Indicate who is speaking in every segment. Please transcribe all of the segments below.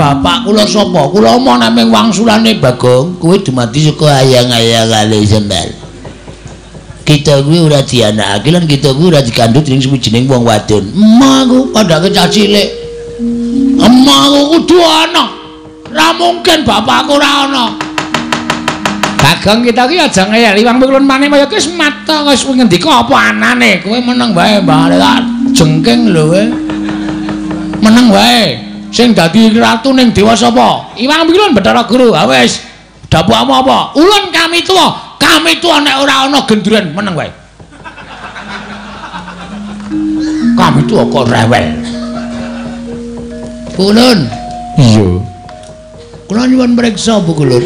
Speaker 1: Bapak kula sapa? Kula omong naming wangsulane Bagong, kowe dumadi saka ayang-ayangane sembal. Kita kuwi ora dianakake lan kita kuwi ora dikandhut dening suwijining wong wadon. Emah aku padake cah cilik. Emah aku kudu ana. Ora mungkin bapakku ora ana. Bagong kita ki aja ngeyel Iwang Pikulun Manimaya ki wis mata wis ngendika apa anane. Kowe meneng wae Mbah, tak jengking lho kowe. Meneng wae. Sing dadi ratu ning dewa sapa? Iwang Pikulun Bathara Guru. Ha wis. Dapukmu apa? Ulun kami tuwa. Kami tuwa nek ora ana gendruwan meneng wae. Kami tuwa kok rewel. Kulun. Iya. Kula nyuwun mriksa Bu Kulun.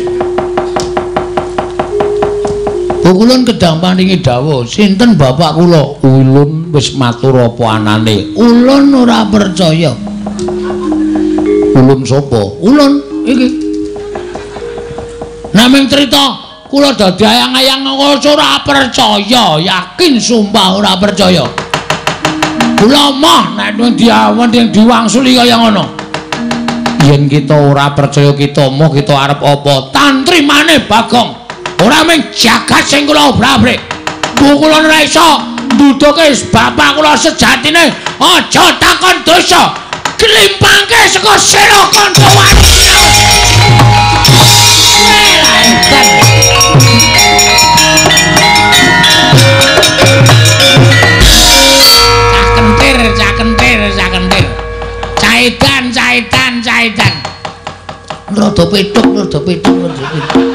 Speaker 1: Bu Kulun kedang paringi dawuh, sinten bapak kula? Ulun wis matur apa anane. Ulun ora percaya. Ulun sapa? Ulun iki. Naming crita kula dadi ayang-ayang ora percaya, yakin sumpah ora percaya. Kula moh nek diawen diwangsuli kaya ngono. Yen kita ora percaya kita moh kita arep apa? Tantri maneh Bagong. Ora mung jagat sing kula obrak-abrik. Bu kula ora iso nduduke bapak kula sejatine. Aja takon dosa. Klimpangke saka sira kanca wani. Cah kentir, cah kentir, cah kentir. Caidan, caidan, caidan. Rada petuk, rada petuk, rada petuk.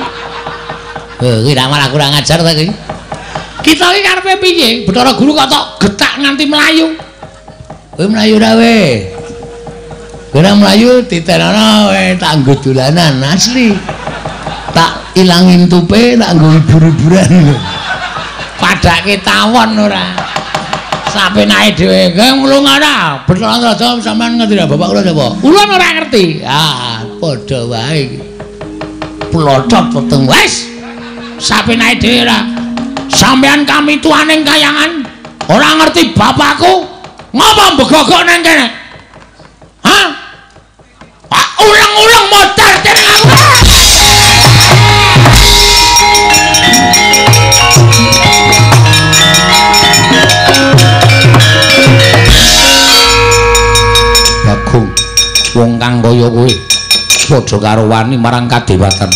Speaker 1: Heh, iki malah kurang ajar ta iki. Kita iki karepe piye? Bathara Guru kok tok getak nganti mlayu. Kowe mlayu ra we? Kowe ora mlayu ditenono we tak nggo dolanan asli. Tak ilangin tupe, tak nggo hibur-hiburan. Padake tawon ora. Sapenake dhewe. Kowe nglunga ora? Bathara Raja sampean ngerti ra bapak kula sapa? Ulun ora ngerti. Ah, padha wae iki. Plotot weteng wis. Sapenake dhewe ora. Sampean kami tuaning kayangan ora ngerti bapakku. Ngapa mbegogok nang kene? Hah? Ulang-ulang modar dening aku. Bagong, wong kang kaya kowe padha karo wani marang kadewatan.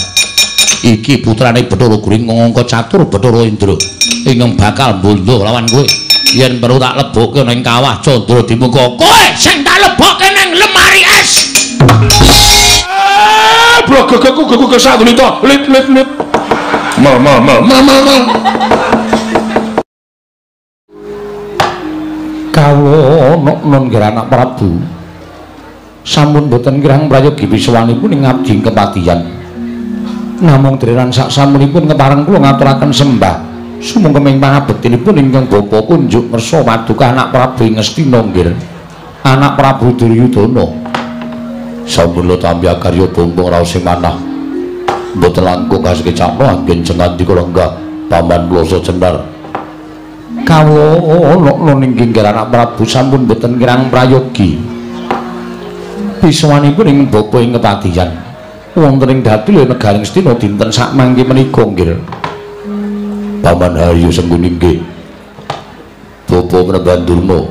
Speaker 1: Iki putrane Bathara Guru ngangka catur Bathara Indra ingkang bakal mbondo lawan kowe. Yen perlu tak lebokke ning kawah Candra Dimuka, kowe sing tak lebokke ning lemari es.
Speaker 2: Blogogku gugu kesatulita lit lit lit. Mal mal mal mal mal mal.
Speaker 1: Kawula nok-non nggih anak Prabu. Sampun boten kirang prayogi wiswanipun ing abdi kepatihan. Namung dherenan sak samunipun kepareng kula ngaturaken sembah sumangga ing pangabektinipun ingkang bapa kunjuk ngersa paduka anak Prabu ing Ngastina nggih. Anak Prabu Duryudana.
Speaker 2: Sampun tampi akarya bombong raos manah. Mboten langkung kasekecapno anggen jengandika lenggah paman Blasa Cendar.
Speaker 1: Kawula nok-non inggih anak Prabu sampun boten kirang prayogi. Wiswanipun ing bapa ing kepatihan. Wonten ing dadi negari Ngastina dinten sakmangke menika nggih.
Speaker 2: Paman Haryo Sengkuni nggih. Bapa Panembahan Durna.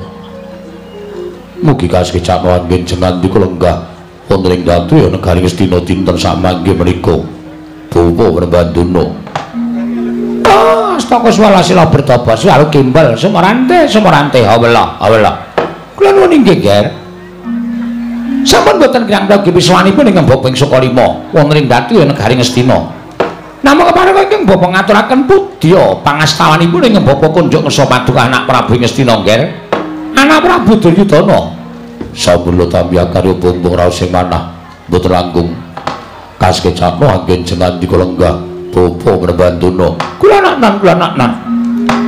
Speaker 2: Mugi kasekecapno anggen jengandika lenggah wonten ing dadi negari Ngastina dinten sakmangke menika. Bapa Panembahan Durna.
Speaker 1: Ah, astaka swalasila bertobat selalu gimbal sumorante sumorante awela awela. Kula nuwun inggih, Ger. Sampun boten kirang prayogi wiswanipun ingkang bapa ing Sukalima wonten ing dadi negari Ngastina. Namung kepareng ingkang bapa ngaturaken pudya pangastawanipun ingkang bapa kunjuk ngersa paduka anak Prabu ing Ngastina, Ger. Anak Prabu Duryudana.
Speaker 2: Sampun tampi akarya bombong raos manah mboten langkung kasekecapno anggen jengandika lenggah bapa Panembahan Durna.
Speaker 1: Kula naknan kula naknan.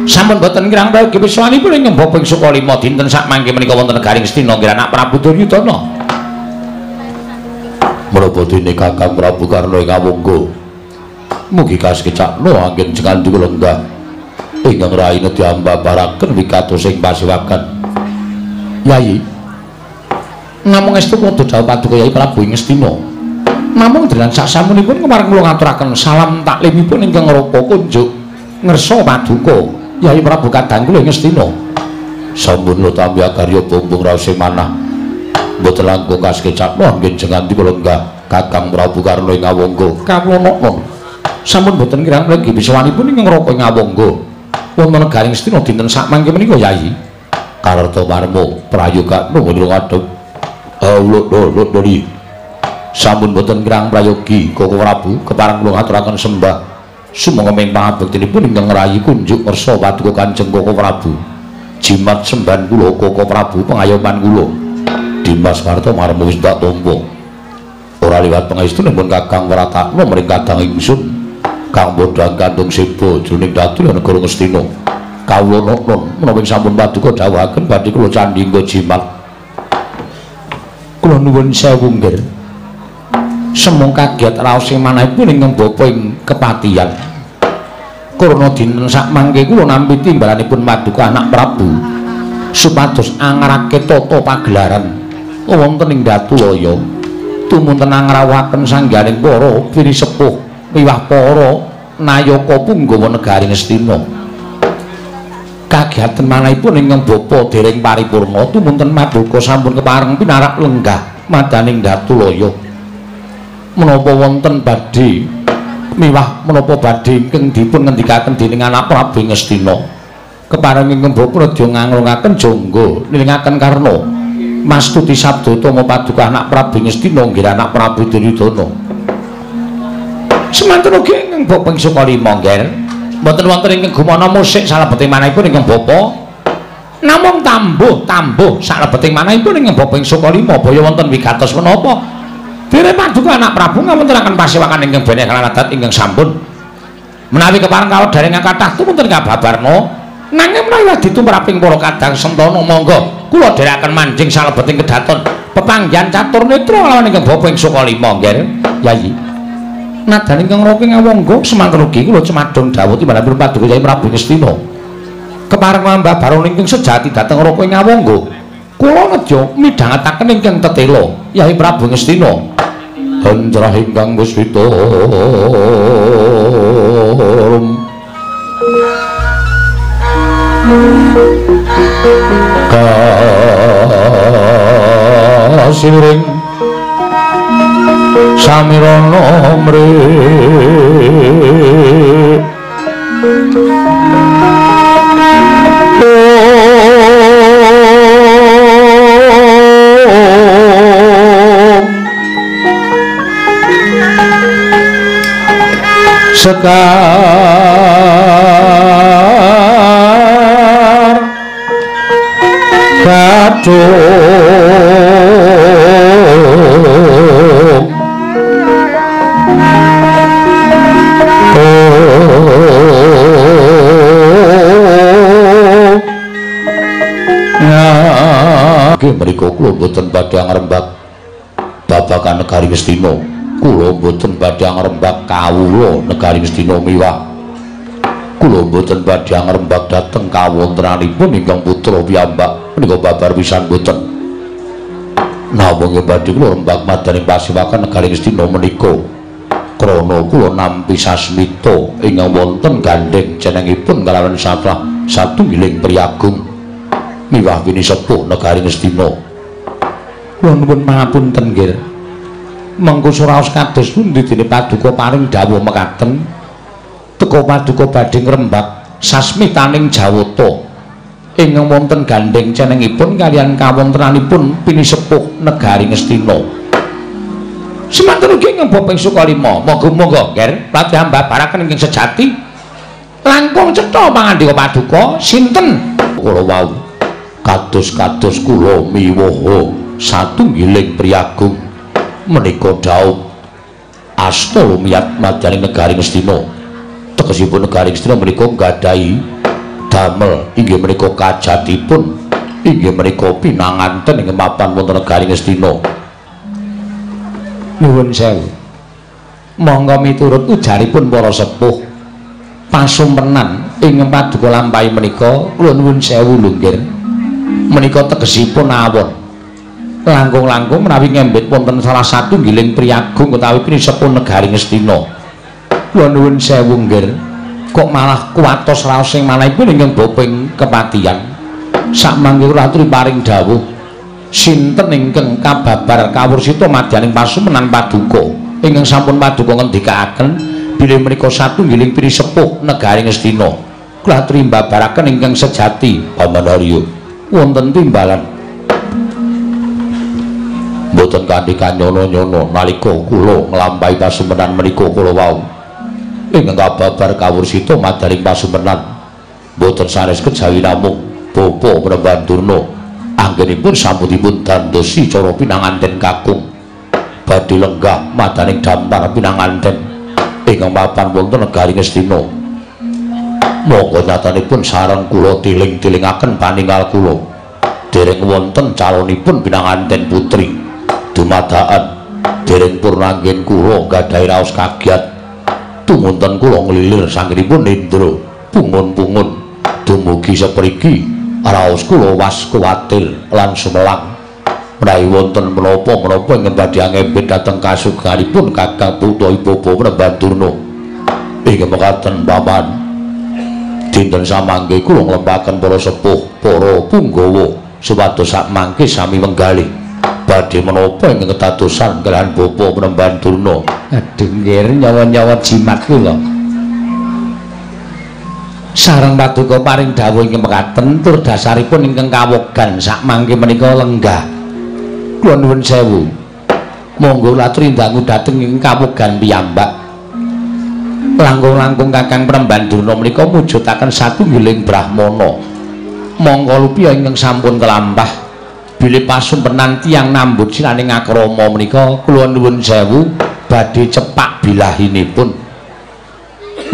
Speaker 1: Sampun boten kirang prayogi wiswanipun ingkang bapa ing Sukalima dinten sakmangke menika wonten negari Ngastina nggih anak Prabu Duryudana.
Speaker 2: Menapa dene Kakang Prabu Karna ing awangga mugi kasekecapno anggen jengandika lenggah ingkang raine diambabaraken wikatos ing pasiwakan.
Speaker 1: Yayi, Namung estu padha dawuh Paduka Yai Prabu ing Ngastina. Namung delan sasampunipun kepareng kula ngaturaken salam taklimipun ingkang raka kunjuk ngersa Paduka Yai Prabu kadang kula ing Ngastina.
Speaker 2: Sampun kula tampi akarya bumbung raos sing manah. Mboten langkung kasekecakna anggen nganti kula lenggah Kakang Prabu Karna ing Awangga.
Speaker 1: Kawula nokno. Sampun boten kirang legi bisawanipun ingkang raka ing Awangga. Wonten negaring Ngastina dinten sakmangke menika Yai.
Speaker 2: Karta Marma prayoga nuwun ngadhep. Awuluk-uluk. Sampun boten kirang prayogi Koko Prabu kepareng kula ngaturaken sembah sumangga ming pangabektinipun ingkang ngrayi kunjuk ngersa Paduka Kanjeng Koko Prabu. Jimat sembahan kula Koko Prabu pengayoman kula. Dimas Karta Marma wis tak tampa. Ora liwat pangestunipun Kakang Wratakna mring kadang ingsun kang bodhang kandung seba jroning datu negara Ngastina. Kawula nokno menawi sampun paduka dawuhaken badhe kula candhingga jimat.
Speaker 1: Kula nuwun sewu nggih. Semung kaget raos sing manahipun ingkang bapa ing kepatihan. Karna dinten sakmangke kula nampi timbalanipun Paduka Anak Prabu supados angrake tata pagelaran wonten ing Datulaya. Tumunten angrawuhaken sangganing para pinisepuh miwah para nayaka punggawa negari Ngastina. Kagiatan manahipun ingkang bapa dereng paripurna tumunten Paduka sampun kepareng pinarak lenggah madaning Datulaya. Menapa wonten badhe miwah menapa badhe ingkang dipun ngendikaken dening Anak Prabu Ngastina. Kepareng ingkang bapa nedya nganglungaken jangga nilingaken karna mastuti sabda utama Paduka Anak Prabu Ngastina nggih Anak Prabu Duryudana. Semanten ugi ingkang bapa ing Sukalima nggih. Mboten wonten ingkang gumana musik salebeting manahipun ingkang bapa. Namung tambuh-tambuh salebeting manahipun ingkang bapa ing Sukalima baya wonten wigatos menapa. Dene Paduka Anak Prabu ngawontenaken pasewakan ingkang beneh lan adat ingkang sampun. Menawi kepareng kawedharing kathah tumunten kababarna, nanging menawi ditumraping para kadang sentana monggo kula dherekaken manjing salebeting kedaton pepanggihan catur netra lawan ingkang bapa ing Sukalima nggih Yayi. Nadan ingkang raka ngawangga semanten ugi kula cemadong dawuh timbalanipun Paduka Yai Prabu Ngastina. Kepareng mambabaron ingkang sejati dhateng raka ing Awangga. Kula nedya midhangetaken ingkang tetela Yai Prabu Ngastina.
Speaker 2: Handrah ingkang muswita kasiring samirana mri sekar kadung nggih mriku kula mboten badhe ngrembak babagan negari Ngastina. Kula mboten badhe ngrembak kawula negari Ngastina miwah kula mboten badhe ngrembak dhateng kawontenanipun ingkang putra piyambak menika babar pisan mboten. Namung badhe kula rembak madaning pasewakan negari Ngastina menika krana kula nampi sasmita ingkang wonten gandheng jenengipun kalawan salah satunggiling priyagung miwah pinisepuh negari Ngastina.
Speaker 1: Kula nuwun pangapunten nggih. Mengko suraos kados pundi dene Paduka paring dawuh mekaten teka Paduka badhe ngrembak sasmitaning Jawata ingkang wonten gandheng cenengipun kaliyan kawontenanipun pinisepuh negari Ngastina. Semanten ugi ingkang bapa ing Sukalima, monggo-monggo nggih latih mbabaraken ingkang sejati langkung cetha pangandika Paduka sinten
Speaker 2: kula wau kados-kados kula miwoho satunggiling priyagung menika dhaup asta lumiyat madyaning negari Ngastina. Tegesipun negari Ngastina menika nggadahi damel inggih menika kajatipun inggih menika pinanganten ing mapan wonten negari Ngastina.
Speaker 1: Nuwun sewu. Monggo miturut ujaripun para sepuh pasumpenan ing Paduka lampahi menika kula nuwun sewu lho nggih. Menika tegesipun awon.
Speaker 2: Langkung-langkung menawi ngembet wonten salah satunggiling priyagung utawi pinisepuh negari Ngastina. Kula nuwun sewu nggih. Kok malah kuwatos raos sing manahipun ingkang boping kepatihan. Sakmangke kula aturi paring dawuh sinten ingkang kababar kawursita madyaning pasumenan paduka ingkang sampun paduka ngendikaaken bilih menika satunggiling pinisepuh negari Ngastina. Kula aturi mbabaraken ingkang sejati Paman Haryo. Wonten timbalan mboten kanthi kanyono-nyono nalika kula nglampahi pasumenan menika kula wau ingkang kababar kawursita madyaning pasumenan mboten sanes kejawi namung Bapa Panembahan Durna anggenipun sampunipun dandosi cara pinanganten kakung badhe lenggah madaning dampar pinanganten ingkang mapan wonten negari Ngastina. Monggo nyatanipun sareng kula tiling-tilingaken paningal kula dereng wonten calonipun pinanganten putri dumadaan dereng purnanggen kula gadhahi raos kagiat tumunten kula nglilir sanggenipun nindra pungun-pungun dumugi sepriki raos kula was kuwatir lan sumelang menawi wonten menapa-menapa ingkang badhe angembet dhateng kasuganipun Kakang utawi Bapa Panembahan Durna. Inggih mekaten paman, dinten samangke kula nglempaken para sepuh para punggawa supados sakmangke sami menggalih badhe menapa ingkang kedadosan kalihan Bapa Panembahan Durna.
Speaker 1: Aduh nggih, nyawa-nyawa jimat kula. Sareng paduka paring dawuh ingkang mekaten tur dasaripun ingkang kawogan sakmangke menika lenggah. Kula nuwun sewu. Monggo laturi ndangu dhateng ing kawogan piyambak. Langkung-langkung Kakang Panembahan Durna menika mujudaken satunggiling brahmana. Mongko lupiya ingkang sampun kelampah bilih pasumpenan tiyang nambut siraning akrama menika kula nuwun sewu badhe cepak bilahinipun.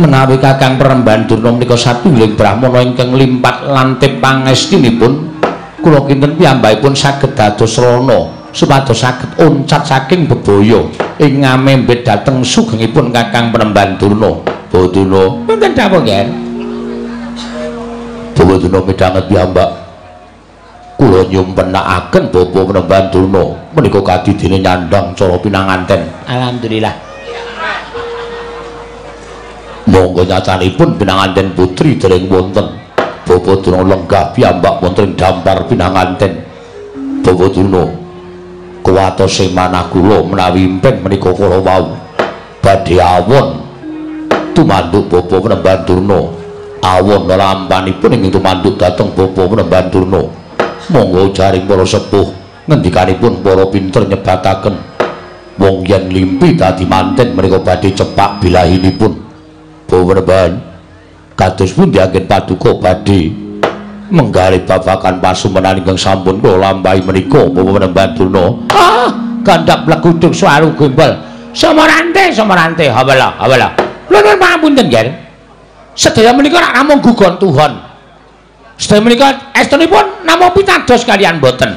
Speaker 1: Menawi Kakang Panembahan Durna menika satunggiling brahmana ingkang limpat lantip pangestinipun kula kinten piyambakipun saged dados rana supados saged oncat saking bebaya ing ngamembet dhateng sugengipun Kakang Panembahan Durna.
Speaker 2: Baduna
Speaker 1: wonten dawuh nggih.
Speaker 2: Baduna midhanget piyambak kula nyumpenakaken Bapa Panembahan Durna menika kadidene nyandhang cara pinanganten.
Speaker 1: Alhamdulillah.
Speaker 2: Monggo nyatanipun pinanganten putri dereng wonten. Bapa Durna lenggah piyambak wonten ing dampar pinanganten. Bapa Durna kuwatose manah kula menawi impen menika kala wau badhe awon tumanduk Bapa Panembahan Durna. Awon lampanipun ing tumanduk dhateng Bapa Panembahan Durna. Monggo jaring para sepuh ngendikanipun para pinter nyebataken wong yen limpi dadi manten menika badhe cepak bilahinipun. Bapa Panembahan kados pundi anggen paduka badhe menggalih babagan pasumenan ingkang sampun kula lampahi menika Bapa Panembahan Durna.
Speaker 1: Ah, gandhap leguduk suwaru gembel. Somorante, somorante, hawala, hawala. Lho nuwun pangapunten nggih. Sedaya menika rak namung gugon tuhon. Sedaya menika estunipun namung pitados kalian boten.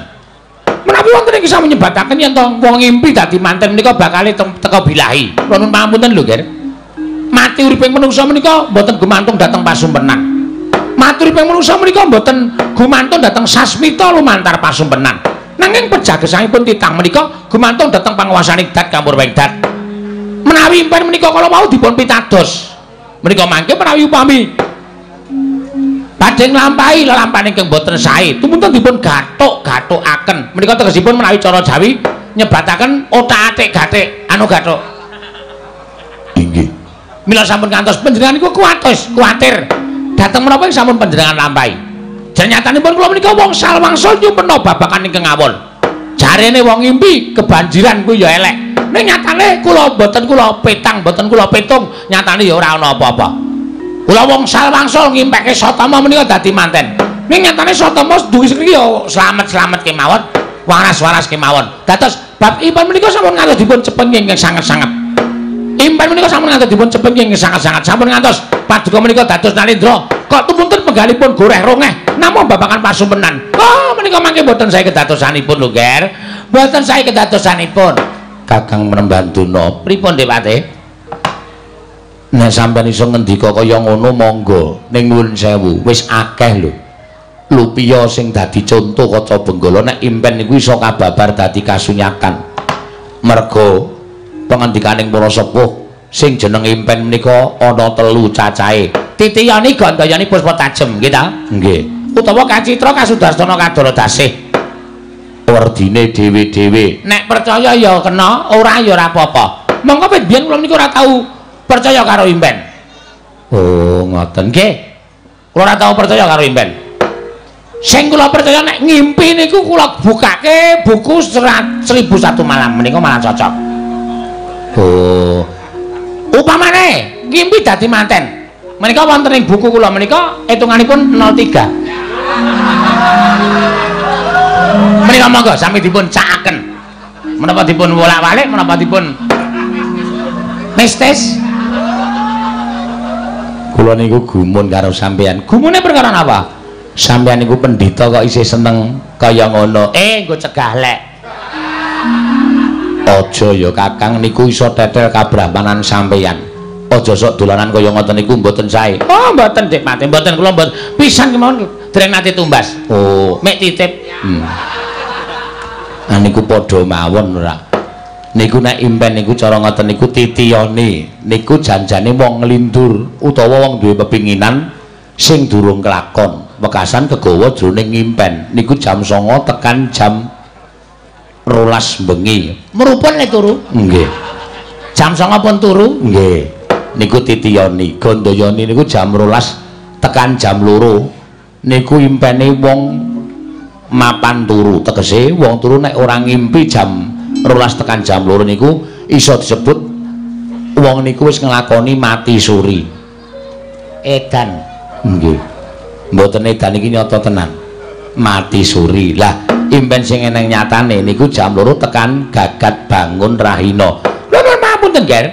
Speaker 1: Menawi wonten ing sami nyebataken yen to wong ngimpi dadi manten menika bakale teka bilahi. Kula nuwun pangapunten lho nggih. Mati uriping manungsa menika mboten gumantung dhateng pasumpenan. Mati uriping manungsa menika mboten gumantung dhateng sasmita lumantar pasumpenan. Nanging pejagesangipun titang menika gumantung dhateng panguwasaning dat kamurwing dat. Menawi impen menika kala wau dipun pitados. Menika mangke menawi upami badhe nglampahi lelampahan ingkang boten sae, tumunten dipun gathuk-gathukaken. Menika tegesipun menawi cara Jawi nyebataken othak-atik gathik anu gathuk.
Speaker 2: Inggih.
Speaker 1: Mila sampun kantos panjenengan niku kuwatos, kuwatir dhateng menapa ing sampun panjenengan lampahi. Janyatanipun kula menika wong salwangsul nyumpena babagan ingkang awon. Jarene wong ngimpi kebanjiran kuwi ya elek. Ning nyatane kula mboten kula petang, mboten kula petung, nyatane ya ora ana apa-apa. Kula wong salwangsul ngimpeke Satama menika dadi manten. Ning nyatane Satama duwi saiki ya slamet-slamet kemawon, waras-waras kemawon. Dados bab impen menika sampun ngantos dipun cepenging ingkang sanget-sanget. Impen menika sampun ngantos dipun cepenging ingkang sanget-sanget. Sampun ngantos paduka menika dados Nalendra. Kok tumunten penggalipun goreh rongeh namung babagan pasumpenan. Oh, menika mangke mboten sae kedadosanipun lho, Ger. Mboten sae kedadosanipun.
Speaker 2: Kakang Panembahan Durna,
Speaker 1: pripun Dewate?
Speaker 2: Nek sampeyan iso ngendika kaya ngono monggo, ning nuwun sewu, wis akeh lho. Lupiya sing dadi conto kaca Benggala nek impen niku iso kababar dadi kasunyatan. Merga pangandikaning para sepuh sing jeneng impen menika ana telu cacahe.
Speaker 1: Titiyani gandayani puspa tajem nggih ta?
Speaker 2: Nggih.
Speaker 1: Utawa kacitra kasudastana kadara dasih.
Speaker 2: Werdine dhewe-dhewe.
Speaker 1: Nek percaya ya kena, ora ya ora apa-apa. Monggo pit biyen kula niku ora tau percaya karo impen.
Speaker 2: Oh, ngoten
Speaker 1: nggih. Kula ora tau percaya karo impen. Sing kula percaya nek ngimpi niku kula bukake buku 1001 malam menika malah cocok.
Speaker 2: Oh.
Speaker 1: Upamane ngimpi dadi manten. Menika wonten ing buku kula menika hitunganipun 03. Menika monggo sami dipun cakaken. Menapa dipun wolak-walik, menapa dipun mistis.
Speaker 2: Kula niku gumun karo sampeyan.
Speaker 1: Gumune perkara napa?
Speaker 2: Sampeyan niku pendhita kok isih seneng kaya ngono.
Speaker 1: Nggo cegah lek.
Speaker 2: Aja ya Kakang, niku iso tetel kabrahmanan sampeyan. Aja sok dolanan kaya ngoten niku mboten sae.
Speaker 1: Oh, mboten Dik Mate, mboten kula mboten. Pisan kemawon dereng nate tumbas.
Speaker 2: Oh,
Speaker 1: mek titip.
Speaker 2: Nah niku padha mawon ora. Niku nek impen niku cara ngoten niku titiyane. Niku janjane wong nglindur utawa wong duwe pepinginan sing durung kelakon. Wekasan kegawa jroning ngimpen niku jam 09.00 tekan jam 12 bengi.
Speaker 1: Merupun nek turu?
Speaker 2: Nggih.
Speaker 1: Jam 09.00 pun turu?
Speaker 2: Nggih. Niku titiyoni. Gandayani niku jam 12 tekan jam 2. Niku impene wong mapan turu. Tegese wong turu nek ora ngimpi jam 12 tekan jam 2 niku iso disebut wong niku wis nglakoni mati suri.
Speaker 1: Edan.
Speaker 2: Nggih. Mboten edan iki nyata tenan. Mati suri. Lah, impen sing eneng nyatane niku jam 2 tekan gagat bangun rahina.
Speaker 1: Lho ngapunten, Ger.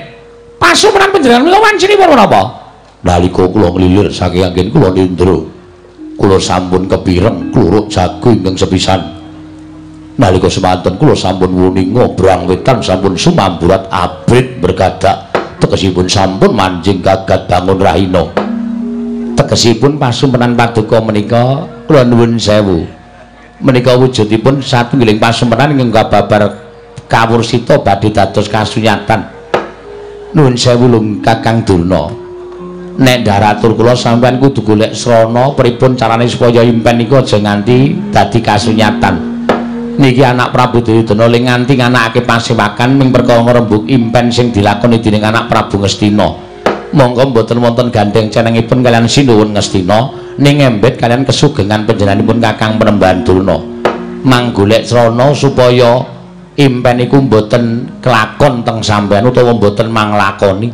Speaker 1: Pasumenan panjenengan menika wancinipun menapa?
Speaker 2: Nalika kula nglilir saking anggen kula nindra, kula sampun kepireng kluruk jago ingkang sepisan. Nalika semanten kula sampun wuninga brang wetan sampun sumamburat abrit bergadak, tegesipun sampun manjing gagat bangun rahina. Tegesipun pasumenan paduka menika kula nuwun sewu. Menika wujudipun satunggiling pasumenan ingkang kababar kawursita badhe dados kasunyatan. Nuwun sewu lung Kakang Durna. Nek ndaratur kula sampeyan kudu golek srana pripun carane supaya impen niku aja nganti dadi kasunyatan. Niki anak Prabu Duryudana ling nganti nganakake pasewakan ming perkara ngrembug impen sing dilakoni dening anak Prabu Ngastina. Monggo mboten wonten gandheng cenengipun kalian Sinuwun Ngastina ning embet kalian kesugengan panjenenganipun Kakang Panembahan Durna. Manggolek srana supaya impen iku mboten kelakon teng sampeyan utawa mboten manglakoni.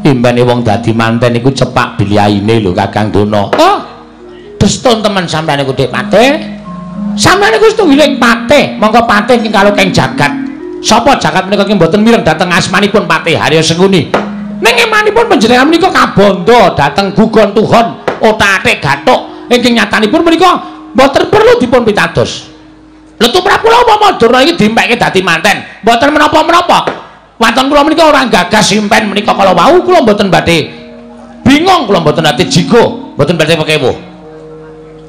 Speaker 2: Impene wong dadi manten iku cepak biliaine lho Kakang Durna.
Speaker 1: Oh, destun temen sampeyan iku Dik Patih. Sampeyan iku setunggiling patih, monggo patih ing kalokeng jagat. Sapa jagat menika ki mboten mireng dhateng asmanipun Patih Harya Sengkuni. Ning emanipun panjenengan menika kabandha dhateng gugon tuhon otak-atik gathuk ingkang nyatanipun menika mboten perlu dipun pitados. Lho tumrap kula upama Durna iki dimpekke dadi manten, mboten menapa-menapa. Waton kula menika ora gagas impen menika kala wau kula mboten badhe bingung, kula mboten nate jigo, mboten badhe pekewuh.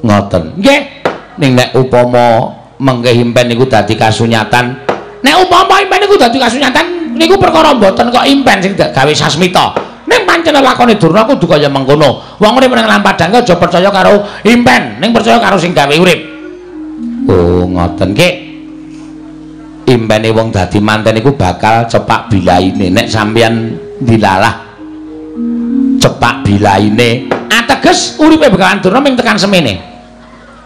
Speaker 2: Ngoten.
Speaker 1: Nggih.
Speaker 2: Ning nek upama mengke impen niku dadi kasunyatan,
Speaker 1: nek upama impen niku dadi kasunyatan niku perkara mboten kok impen sing gawe sasmita. Ning pancen lakone Durna kudu kaya mengkono. Wong urip ning lampadang aja percaya karo impen, ning percaya karo sing gawe urip.
Speaker 2: Oh, ngoten nggih. Impene wong dadi manten niku bakal cepak bilaine. Nek sampeyan dilalah cepak bilaine,
Speaker 1: ateges uripe Begawan Durna ming tekan semene.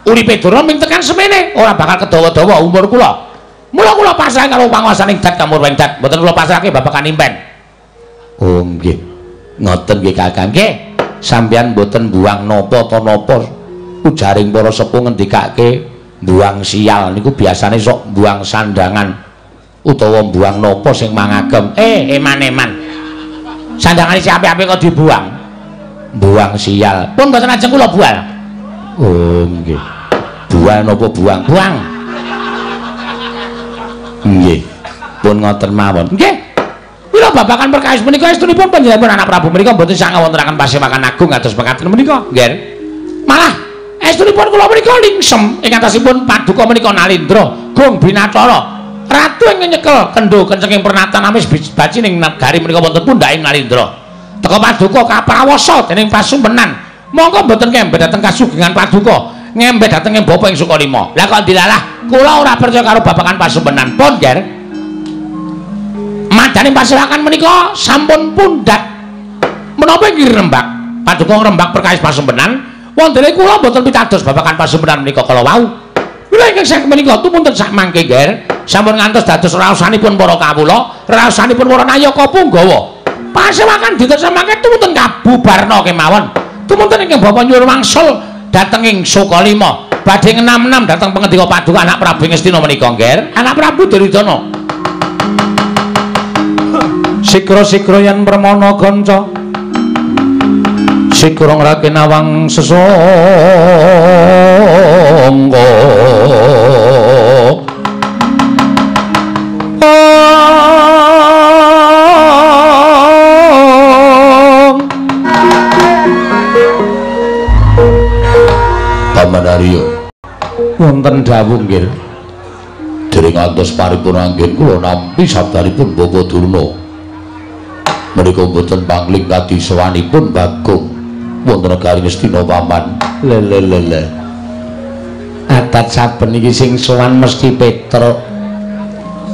Speaker 1: Uripe Durna ming tekan semene, ora bakal kedawa-dawa umur kula. Mula kula pasrah karo panguwasaning dat kamurweng dat, mboten kula pasrahke babagan impen.
Speaker 2: Oh nggih. Ngoten nggih Kakang. Nggih. Sampeyan mboten buang napa ta napa ujaring para sepuh ngendikake buang sial niku biasane sok buang sandangan utawa buang napa sing mangagem.
Speaker 1: Eman-eman. Sandangane si apik-apik kok dibuang.
Speaker 2: Buang sial.
Speaker 1: Pun mboten ajeng kula bual.
Speaker 2: Oh nggih. Buang napa buang?
Speaker 1: Buang.
Speaker 2: Nggih. Pun ngoten mawon.
Speaker 1: Nggih. Mila babagan perkawis menika estunipun panjenenganipun anak Prabu menika mboten sangang wontenaken pasewakan agung kados mekaten menika, nggih. Malah Estunipun kula menika lingsem ing atasipun paduka menika Nalindra Gong Binathara. Ratu ingkang nyekel kendho kencenging pernatan amis bacining negari menika wonten pundhaking Nalindra. Teka paduka kaprawasa dening pasumpenan. Monggo mboten ngembet dhateng kasugengan paduka, ngembet dhateng bapa ing Sukalima. Lah kok dilalah kula ora percaya karo babagan pasumpenan. Pun, Ger. Madaning pasewakan menika sampun pundhat. Menapa inggih rembak? Paduka ngrembak perkawis pasumpenan. Wontene kula mboten pitados babagan pasumpenan menika kala wau. Kula ingkang saking menika tumunten sak mangke, Ger. Sampun ngantos dados raosanipun para kawula, raosanipun para nayaka punggawa. Pasewakan dinten samangke tumunten kabubarna kemawon. Tumunten ingkang bapa nyuwun wangsul dhateng ing Sukalima. Badhe ngenam-enam dhateng pangendika paduka anak Prabu Ngastina menika, Ger. Anak Prabu Duryudana.
Speaker 2: Sikra-sikra yen permana kanca. Sikra ngrake nawang sesangga. Paman Arya, wonten dawuh nggih. Dereng ngantos paripurna anggen kula nampi sabdanipun Bapak Durna. Menika mboten pangling kadi sowanipun Bagong wonten negari Ngastina paman.
Speaker 1: Le le le le. Adat saben iki sing sowan mesti Petruk.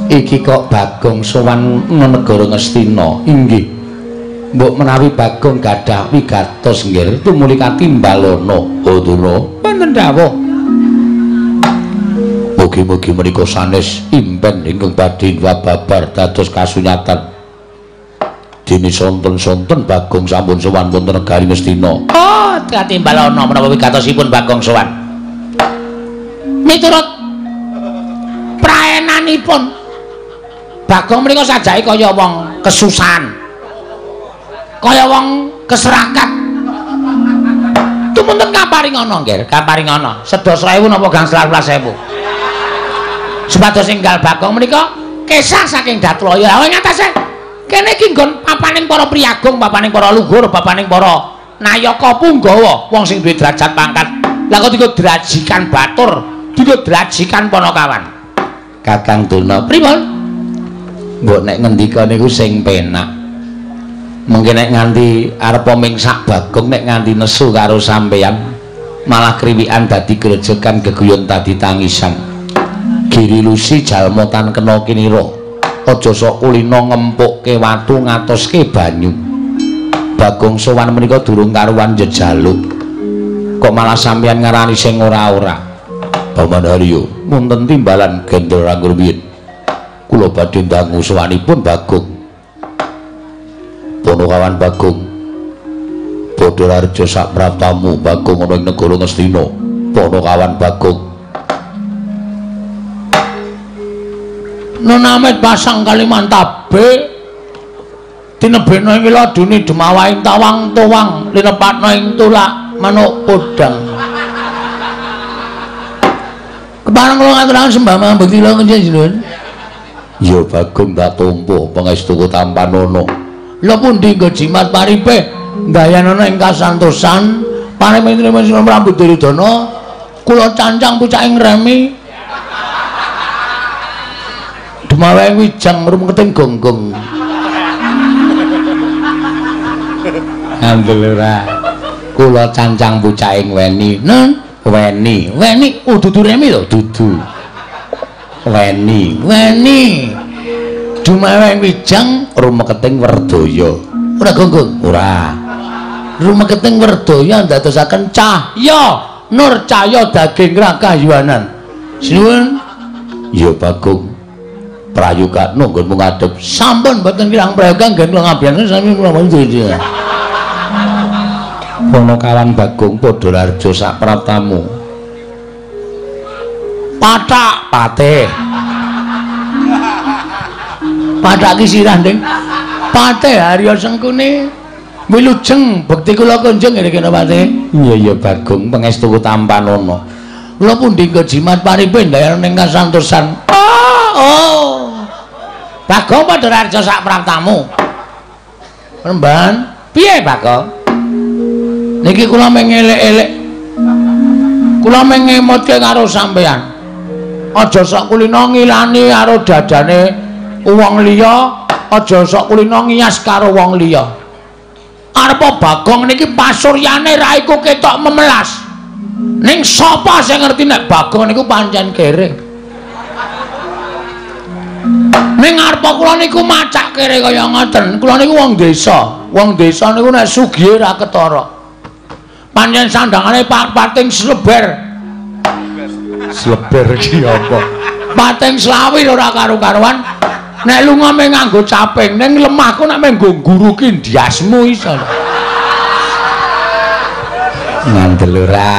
Speaker 1: Iki kok Bagong sowan negara Ngastina. Inggih. Mbok menawi Bagong gadah wigatos nggih tumuli katimbalana.
Speaker 2: Oh Durna,
Speaker 1: wonten dawuh.
Speaker 2: Mugi-mugi menika sanes impen ingkang badhe babar dados kasunyatan. Dene sonten-sonten Bagong sampun sowan wonten negari Ngastina.
Speaker 1: Oh, katimbalana menapa wigatosipun Bagong sowan. Miturut praenanipun Bagong menika sajake kaya wong kesusahan. Kaya wong keserakat. Tumunten kaparingana, Nggih, kaparingana. Sedasa ewu napa gangsal welas ewu. Supados enggal Bagong menika kesah saking Datlaya. Lah ing atase kene iki nggon papaning para priyagung, papaning para luhur, papaning para nayaka punggawa, wong sing duwe derajat pangkat. Lah kok dienggo drajikan batur, dienggo drajikan panakawan.
Speaker 2: Kakang Durna,
Speaker 1: pripun?
Speaker 2: Mbok nek ngendika niku sing penak. Mungkin nek nganti arep mingsak Bagong nek nganti nesu karo sampeyan malah kriwikan dadi grejekan geguyon dadi tangisan. Giri lusi jalma tan kena kinira. Aja sok kulina ngempukke watu ngatoske banyu. Bagong sowan menika durung karuan jejaluk. Kok malah sampeyan ngarani sing ora-ora. Paman Haryo, wonten timbalan gendel ranggur wiyin. Kula badhe ndangu sowanipun Bagong. Ponokawan Bagong, Badha Raja sak praptamu Bagong ana ing negara Ngastina. Ponokawan Bagong.
Speaker 1: Nenamet pasang Kalimantabe tinebena ing laduni demawahing tawang tuwang linepatna ing tulak manuk podang. Kepareng kula ngaturaken sembah mangabekti kula njenengan.
Speaker 2: Ya Bagong tak tampa pangestuku tampanana.
Speaker 1: Lha pundi nggo jimat paripe ndayanana ing kasantosan paring Sri Prabu Duryudana kula cancang pucaking remi demawahing wijang rumeketing gonggong.
Speaker 2: Ngandel ora kula cancang pucaking weni.
Speaker 1: Nen
Speaker 2: weni
Speaker 1: weni oh dudu remi lho
Speaker 2: dudu weni
Speaker 1: weni dumaweng wijang
Speaker 2: rumeketing werdaya
Speaker 1: ora gonggong
Speaker 2: ora
Speaker 1: rumeketing werdaya ndadosaken cahya nur cahya daging rakayuwanan. Sinuwun.
Speaker 2: Ya Bagong prayogakno nggonmu ngadhep.
Speaker 1: Sampun mboten kirang prayoga nggen kula ngabiyasani sami kula mboten.
Speaker 2: Ponokawan Bagong padha raja sak praptamu.
Speaker 1: Pathak
Speaker 2: patih.
Speaker 1: Pathak ki sirah, Ding. Patih Harya Sengkuni wilujeng bekti kula kunjung nggih kena patih.
Speaker 2: Iya iya Bagong pangestuku tampanana.
Speaker 1: Kula pundi nggo jimat paripe ndayana ning kasantosan. Oh, oh. Bagong padha raja sak praptamu. Remban, piye Bagong? Niki kula mengelek-elek. Kula mung ngemutke karo sampeyan. Aja sok kulina ngilani karo dadane wong liya, aja sok kulina ngiyas karo wong liya. Arepa Bagong niki pasuryane raiku ketok memelas. Ning sapa sing ngerti nek Bagong niku pancen kere? Ning arepa kula niku macak kere kaya ngoten. Kula niku wong desa. Wong desa niku nek sugihe ra ketara. Pancen sandangane pating sleber.
Speaker 2: Sleber ki apa?
Speaker 1: Pating slawir ora karu-karuan. Nek lunga mung nganggo caping, ning lemahku nek mung nggo ngguruki ndiasmu iso.
Speaker 2: Ngandel ora.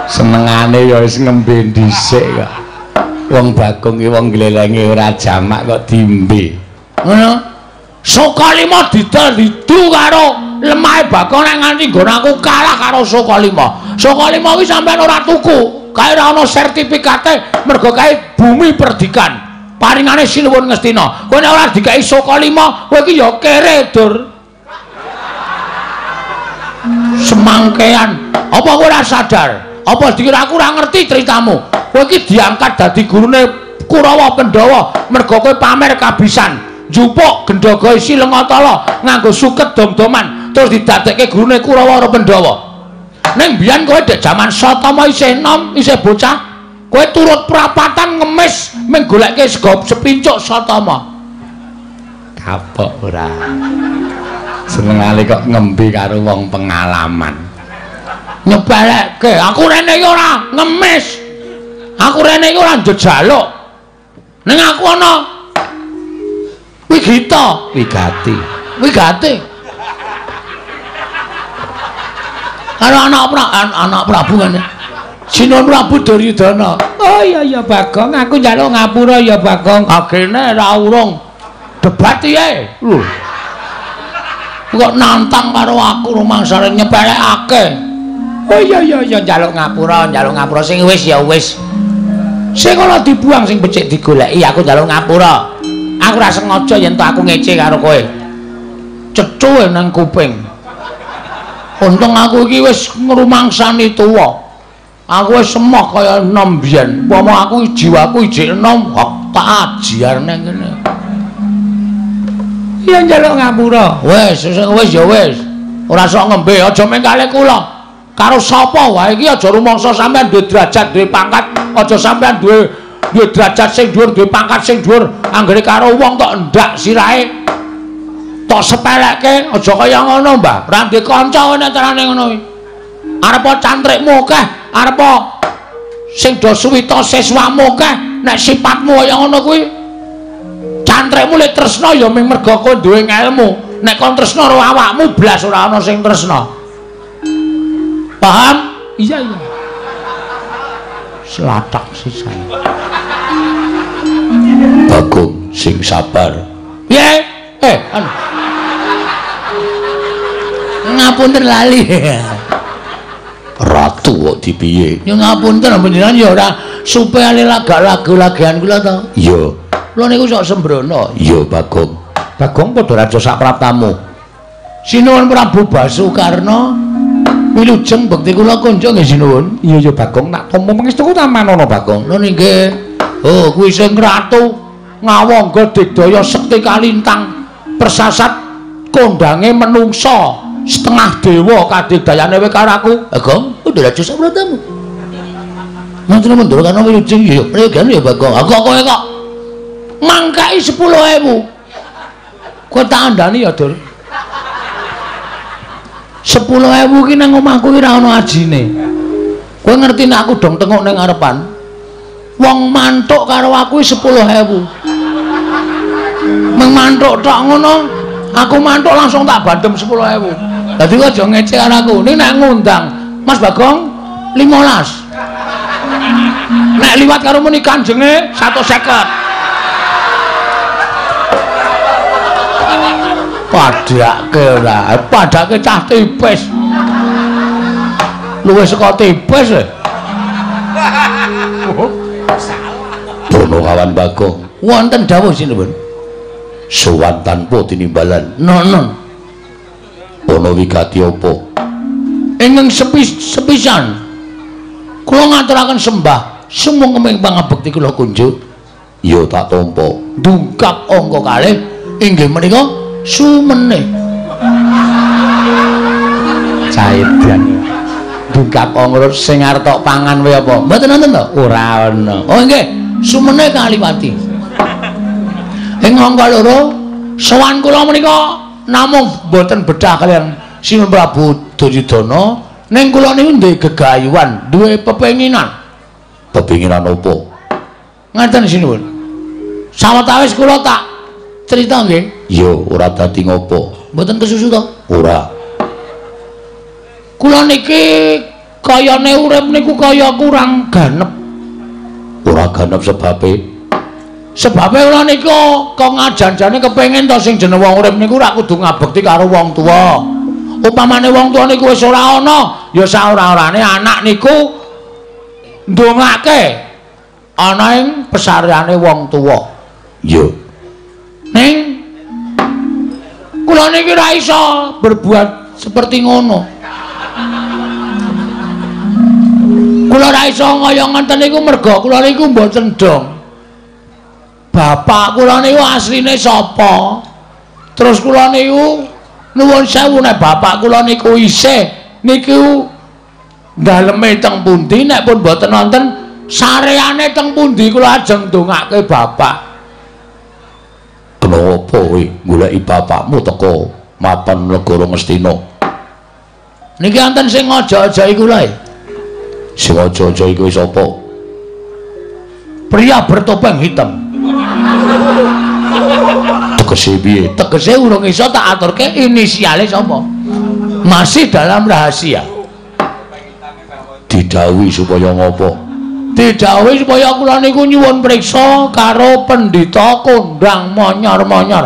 Speaker 2: Senengane ya wis ngembe dhisik kok. Wong Bagong ki wong glelenge ora jamak kok diombe.
Speaker 1: Ngono. Sukalima didol didu karo lemahe Bagong nek nganti nggon aku kalah karo Sukalima. Sukalima kuwi sampean ora tuku, kae ora ana sertifikate mergo kae bumi perdikan. Paringane Sinuwun Ngastina. Kowe nek ora dikai Sukalima, kowe iki ya kere, Dur. Semangkean. Apa kowe ora sadar? Apa dikira aku ora ngerti ceritamu? Kowe iki diangkat dadi gurune Kurawa Pandhawa mergo kowe pamer kabisan. Njupuk gendhaga isi Lengatala nganggo suket dom-doman terus didadekke gurune Kurawa karo Pandhawa. Ning biyen kowe dek jaman Satama isih enom, isih bocah, kowe turut prapatan ngemis mung goleke sego sepincuk Satama.
Speaker 2: Kapok ora. Senengane kok ngembe karo wong pengalaman.
Speaker 1: Nyepelekke, aku rene iki ora ngemis. Aku rene iki ora njejaluk. Ning aku ana wigita,
Speaker 2: wigati.
Speaker 1: Wigati. Karo anak Prabu ngene. Sinuwun Prabu Duryudana. Oh iya iya Bagong, aku njaluk ngapura ya Bagong. Agene ra urung debat piye? Lho. Kok nantang karo aku rumangsane nyepelekake. Oh iya iya iya njaluk ngapura sing wis ya wis. Sing ora dibuang sing becik digoleki, aku njaluk ngapura. Aku ora sengaja yen to aku ngece karo kowe. Cecuwe nang kuping. Untung aku iki wis ngrumangsani tuwa. Aku wis emoh kaya enom biyen. Upama aku jiwaku ijik enom, tak ajiar nang kene. Iya njaluk ngapura. Wis, wis ya wis. Ora sok ngembe, aja mengkale kula. Karo sapa wae iki aja rumangsa sampean duwe derajat, duwe pangkat, aja sampean duwe derajat sing dhuwur, duwe pangkat sing dhuwur. Anggere karo wong tok ndak sirahe. Tok sepelekke, aja kaya ngono, Mbah. Ora duwe kanca nek carane ngono kuwi. Arepa cantrikmu akeh, arepa sing do suwita siswamu akeh, nek sipatmu kaya ngono kuwi cantrikmu lek tresna ya mung mergo kowe duwe ngelmu. Nek kon tresna karo awakmu blas ora ana sing tresna. Paham? Iya iya. Selatak sisan.
Speaker 2: Bagong sing sabar.
Speaker 1: Piye? Anu. Ngapunten lali.
Speaker 2: Ratu kok dipiye?
Speaker 1: Ya ngapunten panjenengan ya ora supaya lagak lagu-lagian kula to.
Speaker 2: Iya.
Speaker 1: Kula niku sok sembrono.
Speaker 2: Iya Bagong. Bagong padha raja sak praptamu.
Speaker 1: Sinuwun Prabu Basukarna wilujeng bekti kula kunjung nggih sinuwun.
Speaker 2: Iya ya Bagong, tak tampa pangestuku tamanono Bagong.
Speaker 1: Lho nggih. Oh kuwi sing ratu ngawangga digdaya sekti kalintang persasat kondange menungsa setengah dewa kadigdayane kowe karo aku. Bagong, padha raja sak praptamu. Mantune mundur kana wilujeng ya pregan ya Bagong. Aku kowe kok mangkai 10.000. Kowe tak andani ya, Dur. 10.000 ki nang omahku ki ora ana ajine. Kowe ngerti nek aku dong tengok ning ngarepan. Wong mantuk karo aku 10.000. Meng mantuk tok ngono, aku mantuk langsung tak bandem 10.000. Dadi kowe aja ngece karo aku. Ning nek ngundang Mas Bagong 15. Nek liwat karo muni kanjenge 150. Padhake ora, padhake cah tipis. Luwih saka tipis e.
Speaker 2: Punakawan Bagong,
Speaker 1: wonten dawuh sinuwun.
Speaker 2: Sowan tanpa tinimbalan.
Speaker 1: Nono.
Speaker 2: Ana wigati apa?
Speaker 1: Ingkang sepisan. Kula ngaturaken sembah sumangga pangabekti kula kunjuk.
Speaker 2: Ya tak tampa.
Speaker 1: Dungkap angka kalih inggih menika sumene. Caedan. Dungkap angka sing arep tok pangan wae apa? Mboten wonten to? Ora ana. Oh nggih, sumene kaliwati. Ing angka loro sowan kula menika namung mboten bedah kaliyan Sinuwun Prabu Duryudana, ning kula niku duwe gegayuhan, duwe pepenginan.
Speaker 2: Pepinginan apa?
Speaker 1: Ngaten sinuwun. Sawetawis kula tak crita nggih.
Speaker 2: Ya ora dadi ngopo.
Speaker 1: Mboten kesusu to?
Speaker 2: Ora.
Speaker 1: Kula niki kayane urip niku kaya kurang ganep.
Speaker 2: Ora ganep sebabe?
Speaker 1: Sebabe kula niku kok ngajan-jane kepengin to sing jeneng wong urip niku ora kudu ngabekti karo wong tuwa. Upamane wong tuwa niku wis ora ana, ya saora-orane anak niku ndongake ana ing pesareane wong tuwa.
Speaker 2: Iya.
Speaker 1: Ning kula niki ora iso berbuat seperti ngono. Kula ora iso kaya ngenten niku merga kula niku mboten dong. Bapak kula niku asline sapa? Terus kula niku nuwun sewu nek bapak kula niku isih niku daleme teng pundi, nek pun mboten wonten sareane teng pundi kula ajeng ndongake bapak.
Speaker 2: Kena apa kowe goleki bapakmu teko mapan negara Ngastina?
Speaker 1: Niki wonten sing aja-aja iku lho.
Speaker 2: Sing aja-aja iku sapa?
Speaker 1: Pria bertopeng hitam.
Speaker 2: Tegese piye?
Speaker 1: Tegese urung iso tak aturke inisiale sapa. Masih dalam rahasia.
Speaker 2: Didhawuhi supaya ngopo?
Speaker 1: Didhawuhi supaya kula niku nyuwun priksa karo pendhita kondang monyor-monyor.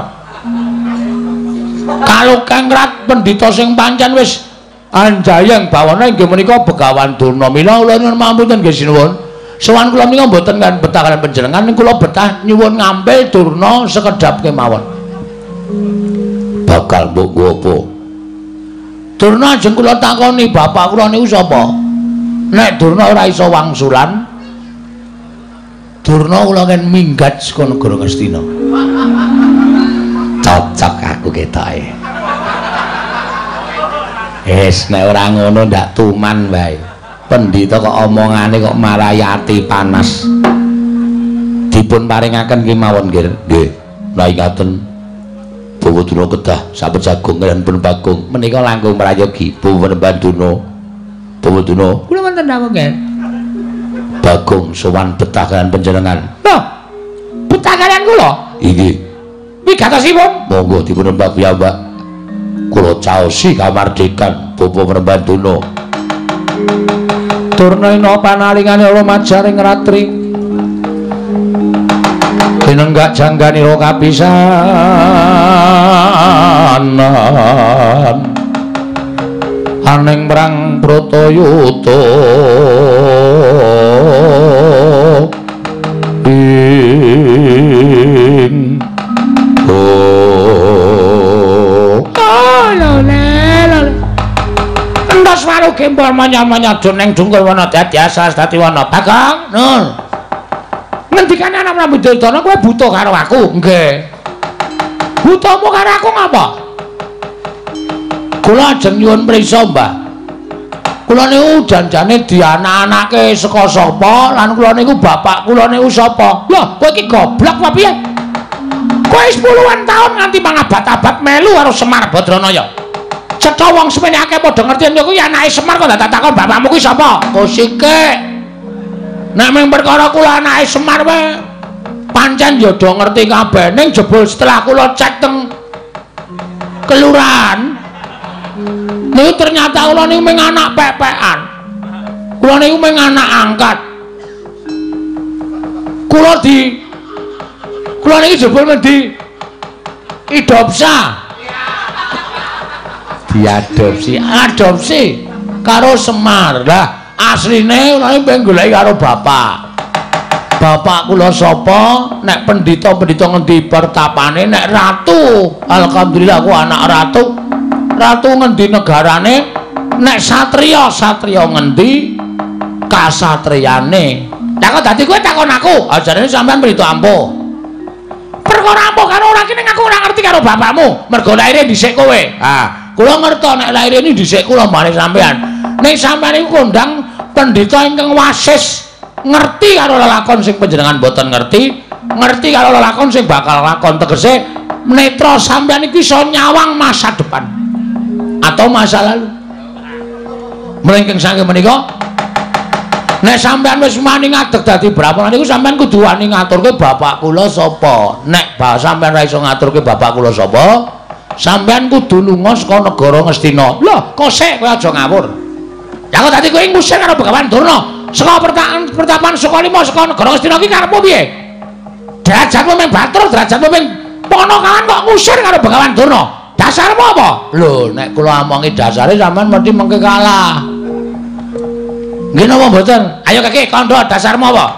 Speaker 1: Kalukengrat pendhita sing pancen wis anjayeng bawana inggih menika Begawan Durna. Mila kula nyuwun pamunten nggih sinuwun. Sowan kula menika mboten kan betah kaliyan panjenengan, kula betah nyuwun ngampil Durna sekedhap kemawon.
Speaker 2: Bakal mbok nggo apa?
Speaker 1: Durna ajeng kula takoni bapak kula niku sapa? Nek Durna ora iso wangsulan, Durna kula ken minggat saka negara Ngastina. Cocok aku ketoke. Wis nek ora ngono ndak tuman wae. Pendhita kok omongane kok marai ati panas. Dipun paringaken kemawon nggih.
Speaker 2: Nggih. Lah ingaten Bawa Durna kedah sabet jagung kaliyan pun Bagong
Speaker 1: menika langkung prayogi.
Speaker 2: Bawa Banduna. Bawa Durna.
Speaker 1: Kula wonten dawuh nggih.
Speaker 2: Bagong sowan betah kaliyan panjenengan.
Speaker 1: Lho, betah kaliyan kula?
Speaker 2: Inggih.
Speaker 1: Wigatosipun?
Speaker 2: Monggo dipun rembag piyambak. Kula caosi kamardikan Bapak Prembanduna.
Speaker 1: Durna ina panalingane lumajaring ratri. Tinenggak jangganira kapisanan. Aning perang Bratayuda ing oh entos waru gembol manya-manya neng dungkul wana dadi asas dadi wana Bagong. Nun. Ngendikane anak Prabu Duryudana kowe buta karo aku? Nggih. Butamu karo aku ngapa? Kula ajeng nyuwun priksa, Mbah. Kula niku janjane dianak-anake saka sapa lan kula niku bapak kula niku sapa? Lho, kowe iki goblok apa piye? Kowe wis puluhan tahun nganti mangabad-abad melu karo Semar Badranaya. Cetha wong semene akeh padha ngerti yen kuwi anake Semar kok tak takon bapakmu kuwi sapa? Kosike. Nek mung perkara kula anake Semar wae pancen ya do ngerti kabeh, ning jebul setelah kula cek teng kelurahan niku ternyata kula niku mung anak pepekan. Kula niku mung anak angkat. Kula niki jebul men di idopsa. Diadopsi, adopsi karo Semar. Lah asline kula pengen goleki karo bapak. Bapak kula sapa? Nek pendhita-pendhita ngendi pertapane, nek ratu, alhamdulillah aku anak ratu. Ratu ngendi negarane? Nek satriya, satriya ngendi? Kasatriyane. Lah kok dadi kowe takon aku? Ajarane sampean mrito ampuh. Perkara ampuh karo ora ki ning aku ora ngerti karo bapakmu. Mergo laire dhisik kowe. Ah, kula ngerto nek laire ini dhisik kula mbane sampean. Ning sampean iku kondang pendhita ingkang wasis, ngerti karo lelakon sing panjenengan mboten ngerti, ngerti karo lelakon sing bakal lakon. Tegese netra sampean iki iso nyawang masa depan atau masa lalu. Mlengking saking menika nek sampean wis wani ngadeg dadi brahmana niku sampean kudu wani ngaturke bapak kula sapa. Nek sampean ora iso ngaturke bapak kula sapa, sampean kudu lunga saka negara Ngastina. Lho, kok sik kowe aja ngawur. Ya kok dadi kowe ngusir karo Begawan Durna saka pertapan Sukalima saka negara Ngastina iki karepmu piye? Derajatmu mung Batur, derajatmu mung Ponokawan kok ngusir karo Begawan Durna. Dasarmu apa? Lho, nek kula omongi dasare sampean mesti mengke kalah. Nggih napa mboten? Ayo kaki kandha dasarmu apa?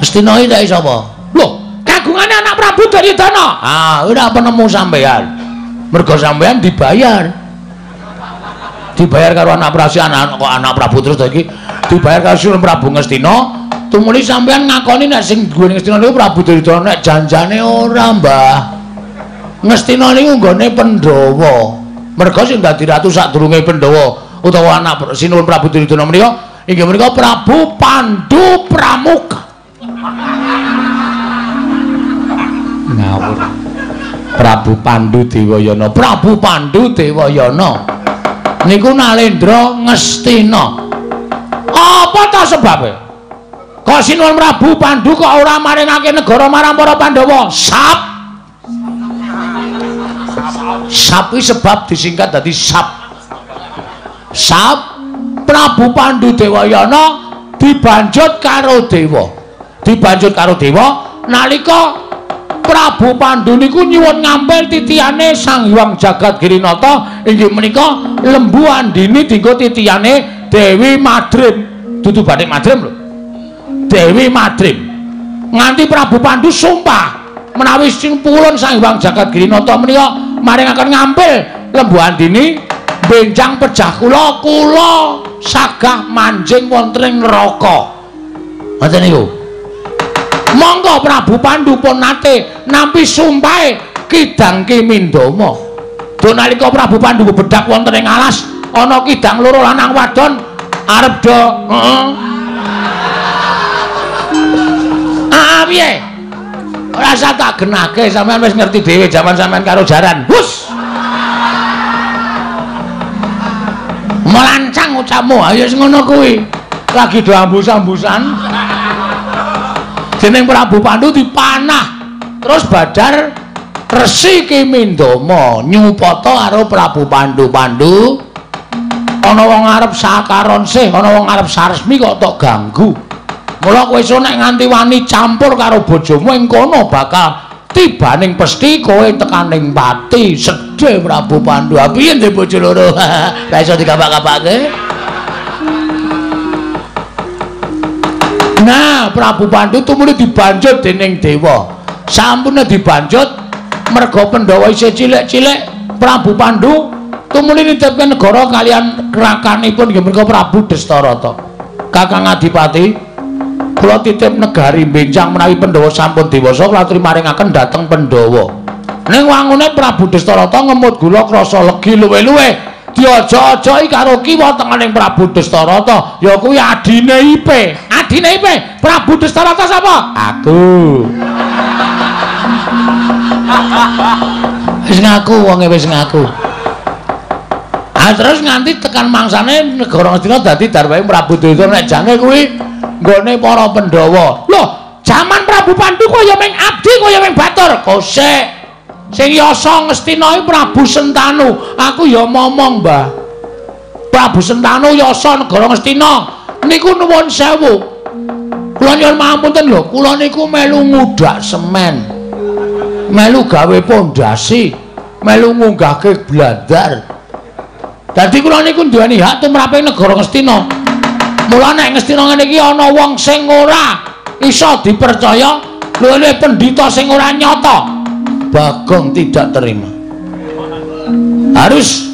Speaker 1: Ngastina iki tak sapa? Lho, kagungane anak Prabu Duryudana. Ah, ora penemu sampean. Mergo sampean dibayar. Dibayar karo anak Prabu, anak kok anak Prabu terus iki dibayar karo Sinuwun Prabu Ngastina. Tumuli sampean ngakoni nek sing duwe Ngastina niku Prabu Duryudana, nek janjane ora, Mbah. Ngastina niku nggone Pandhawa. Mergo sing dadi ratu sadurunge Pandhawa utawa anak Sinuwun Prabu Duryudana menika inggih menika Prabu Pandu Pramuka. Ngawur. Prabu Pandu Dewayana, Prabu Pandu Dewayana niku Nalendra Ngastina. Apa ta sebabe? Kok Sinuwun Prabu Pandu kok ora maringake negara marang para Pandhawa? Sap. Sap iki sebab disingkat dadi sap. Sap Prabu Pandu Dewayana dibanjut karo dewa. Dibanjut karo dewa nalika Prabu Pandu niku nyuwun ngampil titihane Sang Hyang Jagat Girinata inggih menika Lembu Andini dinggo titihane Dewi Madrim. Dudu bathik Madrim lho. Dewi Madrim. Nganti Prabu Pandu sumpah menawi sing pulun Sang Hyang Jagat Girinata menika maringaken ngampil Lembu Andini benjang pejah kula, kula sagah manjing wonten ing neraka. Ngoten niku. Monggo Prabu Pandu pun nate nampi sumpahe Kidang Ki Mindama. Duh nalika Prabu Pandu bebedak wonten ing alas, ana kidang loro lanang wadon arep do heeh. Ah piye? Ora usah tak genahke, sampean wis ngerti dhewe jaman sampean karo jaran. Hus. Melancang ucapmu, ayo wis ngono kuwi. Lagi do ambus-ambusan. Dening Prabu Pandu dipanah. Terus badar Resi Ki Mindama nyupata karo Prabu Pandu. Pandu, ana wong arep sakaron sih, ana wong arep saresmi kok tok ganggu. Mula kowe iso nek nganti wani campur karo bojomu ing kono bakal tibaning pesti kowe tekaning pati. Sedih Prabu Pandu. Ha piye ndek bojo loro? Ora iso dikapak-kapake. Nah, Prabu Pandu tumuli dibanjut dening dewa. Sampune dibanjut merga Pandhawa isih cilik-cilik, Prabu Pandu tumuli nitipke negara kalian rakanipun inggih menika Prabu Destarata. Kakang Adipati, kula titip negari benjang menawi Pandhawa sampun dewasa kula aturi maringaken dhateng Pandhawa. Ning wangune Prabu Destarata ngemut gula krasa legi luwe-luwe. Diaja-ajai karo kiwa tengening Prabu Destarata, ya kuwi adine Ipe. Adine Ipe, Prabu Destarata sapa? Aku. Wis ngaku wonge wis ngaku. Ah terus nganti tekan mangsane negara Ngastina dadi darwahe Prabu Duryudana. Nek jane kuwi nggone para Pandhawa. Lho, jaman Prabu Pandu kaya ming abdi kaya ming batur. Kosek. Sing yasa Ngastina iki Prabu Sentanu. Aku ya momong, Mbah. Prabu Sentanu yasa negara Ngastina niku nuwun sewu. Kula nyuwun pangapunten lho, kula niku melu ngudak semen. Melu gawe pondasi, melu ngunggahke blandar. Dadi kula niku duweni hak tumrape negara Ngastina. Mula nek Ngastina ngene iki ana wong sing ora iso dipercaya, luwih pendhita sing ora nyata. Bagong tidak terima. Harus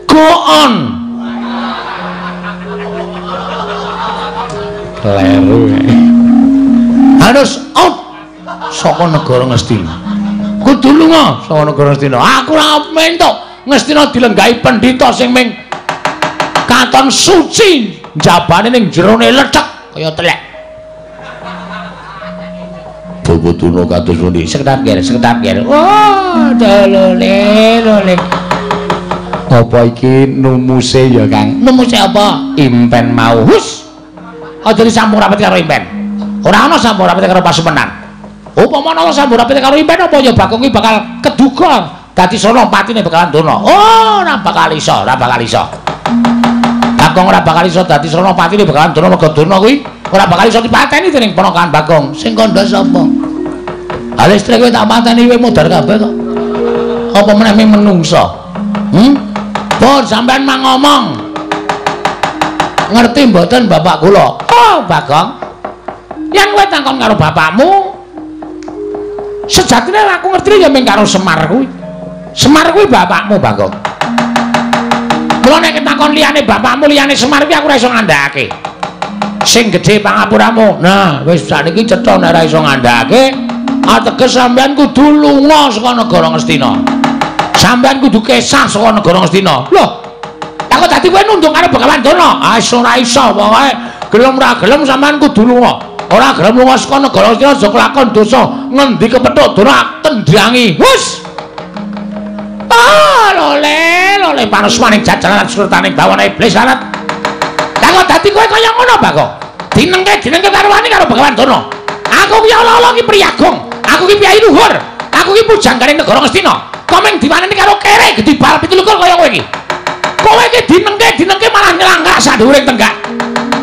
Speaker 1: go on. Kleru. Harus out saka negara Ngastina. Kudu lunga saka negara Ngastina. Aku ora mentuk Ngastina dilenggahi pendhita sing ming katon suci njabane ning jerone lethek kaya telek.
Speaker 2: Bapak Durna kados pundi?
Speaker 1: Sekedap ger, sekedap ger. Oh, dolole lole.
Speaker 3: Apa iki numuse ya, Kang?
Speaker 1: Numuse apa?
Speaker 3: Impen mau.
Speaker 1: Hus. Aja disambung rapet karo impen. Ora ana sambung rapet karo pasumenan. Upama ana sambung rapet karo impen apa ya Bagong iki bakal keduga dadi sono patine bakalan Durna. Oh, ora bakal iso, ora bakal iso. Bagong ora bakal iso dadi sono patine bakalan Durna mergo Durna kuwi ora bakal iso dipateni dening ponakan Bagong. Sing kandha sapa? Ha listrik kowe tak pateni kowe modar kabeh kok. Apa meneh menungsa? Pun sampean mang ngomong. Ngerti mboten bapak kula? Oh, Bagong. Yen kowe takon karo bapakmu, sejatine aku ngerti ya mung karo Semar kuwi. Semar kuwi bapakmu, Bagong. Mula nek takon liyane bapakmu, liyane Semar kuwi aku ora iso ngandhakake. Sing gedhe pangapuramu. Nah, wis sakniki cetha nek ora iso ngandhakake, ateges sampean kudu lunga saka negara Ngastina. Sampean kudu kesah saka negara Ngastina. Lho, aku dadi kowe nunduk karo Begawan Durna. Ah, ora iso pokoke gelem ora gelem sampean kudu lunga. Ora gelem lunga saka negara Ngastina aja kelakon dosa. Ngendi kepethuk Durna tendhangi. Hus. Ah, lole, lole panusmaning jajaran surtaning bawana iblis larat. Lah kok dadi kowe kaya ngono, Bagong? Dinengke karo wani karo Begawan Durna. Aku ki ala-ala ki priyagung. Aku ki piyai luhur. Aku ki pujanggane negara Ngastina. Komeng diwaneni karo kere gedhi bal 27 kaya kowe iki. Kowe iki dinengke malah nyelangkak sadhuwuring tenggak.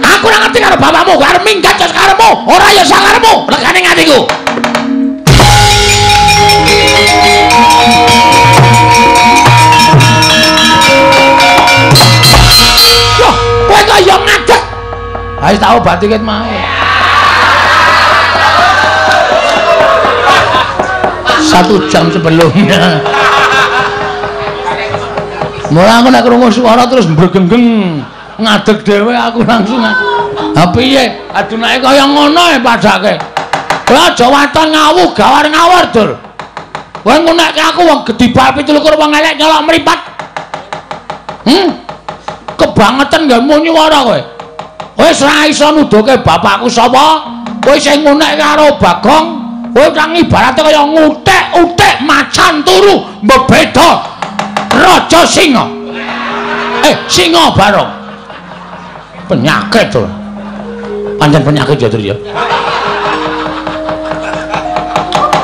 Speaker 1: Aku ora ngerti karo bapakmu, arep minggat ya sakarepmu, ora ya sakarepmu, legane atiku. Loh, kowe kok ya ngadeg. Ha wis tak obati ket mau.
Speaker 2: 1 jam sebelumnya. Mula aku nek krungu suara terus mbregenggeng ngadeg dhewe aku langsung. Ha piye? Adunake kaya ngono e padake. Kowe aja waton ngawu gawar ngawur, Dur. Kowe ngunekke aku wong gedhi bal 27 wong elek nyolok mripat. Kebangetan nggawe muni wara kowe. Wis ora iso nuduhke bapakku sapa? Kowe sing ngunekke karo Bagong, kowe kang ibarate kaya ngutik-utik macan turu mbebeda raja singa. Singa barong. Penyakit to. Pancen penyakit ya, Dur ya.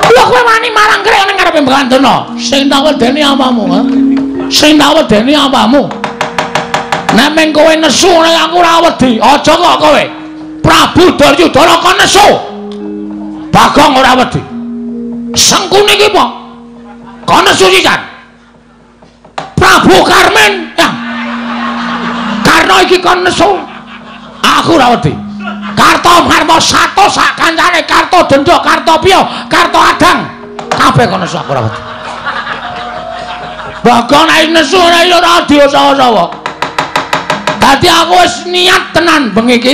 Speaker 2: Lho kowe wani marang krek ning ngarepe Begawan Durna. Sing tak wedeni apamu, ha? Sing tak wedeni apamu? Nek meng kowe nesu nek aku ora wedi. Aja kok kowe. Prabu Duryudana kon nesu. Bagong ora wedi. Sengkuni iki apa? Kon nesu sisan. Prabu Karmen. Ya. Karena iki kon nesu. Aku ora wedi. Karto Marmo sato sak kancane, Karto Dendha, Karto Piyo, Karto Adang. Kabeh kon nesu aku ora wedi. Bagong nek nesu ora ora diosawa-sawa. Dadi aku wis niat tenan bengi iki.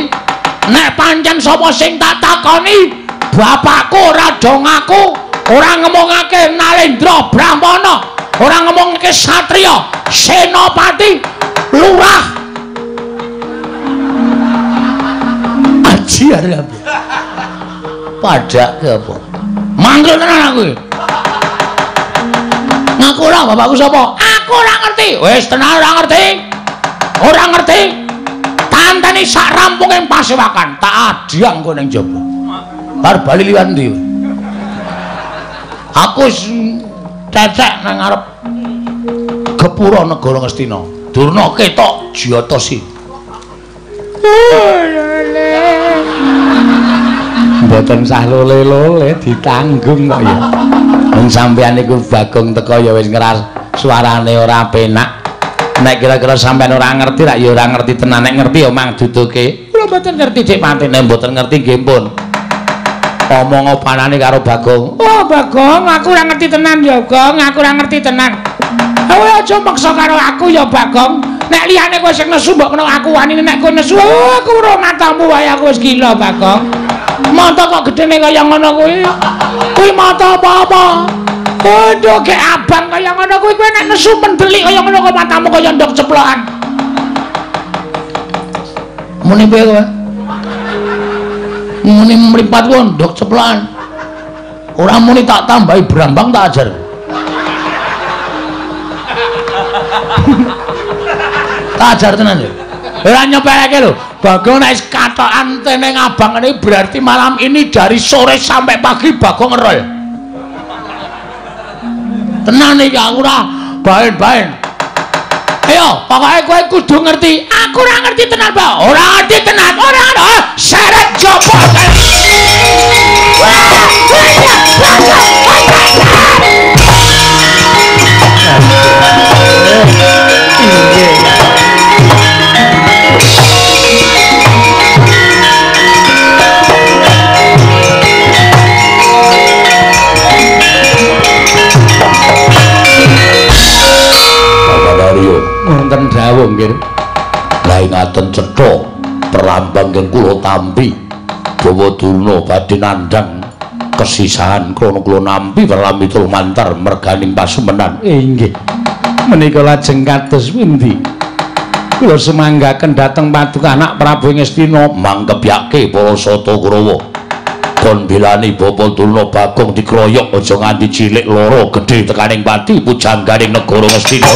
Speaker 2: Nek pancen sapa sing tak takoni, bapakku ora do ngaku, ora ngemongake Nalendra Brahmana, ora ngemongake satriya, senopati, lurah. Aji arep. Padake apa? Mangkel tenan aku iki. Ngaku ora bapakku sapa? Aku ora ngerti. Wis tenan ora ngerti. Ora ngerti. Tanteni sak rampunge pasewakan, tak adhyang kowe ning jaba. Bar bali liwat ndi? Aku cecek nang ngarep gepura negara Ngastina. Durna ketok jiyata si.
Speaker 3: Mboten sah lole-lole ditanggung kok ya.
Speaker 1: Wong sampeyan niku Bagong teko ya wis ngeras suarane ora penak. Nek kira-kira sampeyan ora ngerti rak ya ora ngerti tenan, nek ngerti ya mang duduke. Kula mboten ngerti Dik Patine, mboten ngerti nggih pun. Omong opanane karo Bagong. Oh Bagong, aku ora ngerti tenan ya, Gong, aku ora ngerti tenan. Kowe aja maksa karo aku ya, Bagong. Nek liyane kowe sing nesu mbok menawa aku wani, nek kowe nesu aku ora matamu wae aku wis gila, Bagong. Mata kok gedene kaya ngono kuwi. Kuwi mata apa-apa? Waduh, gek abang kaya ngono kuwi kowe nek nesu mendelik kaya ngono kok matamu kaya ndok ceplokan. Muni piye kowe? Muni mripat ku ndok ceplokan. Ora muni tak tambahi brambang tak ajar. Tak ajar tenan lho. Ora nyepeleke lho. Bagong nek katokan teneng abang ini berarti malam ini dari sore sampai pagi Bagong ngerol. Tenan iki aku ora baen-baen. Ayo, pokoke kowe kudu ngerti. Aku ora ngerti tenan, Pak. Ora ngerti tenan. Ora ora. Seret jopo. Wah,
Speaker 2: wonten dawuh nggih. Lah ngaten cetha perlambang ingkang kula tampi Bawa Durna badhe nandhang kesisahan krana kula nampi perlambi lumantar merganing pasumenan.
Speaker 3: Inggih. Menika lajeng kados pundi? Kula sumanggaken dhateng paduka anak Prabu Ngastina
Speaker 2: mangkebyake para Sata Kurawa. Kon bilani Bapa Durna Bagong dikroyok aja nganti cilik loro gedhe tekaning pati pujangganing negara Ngastina.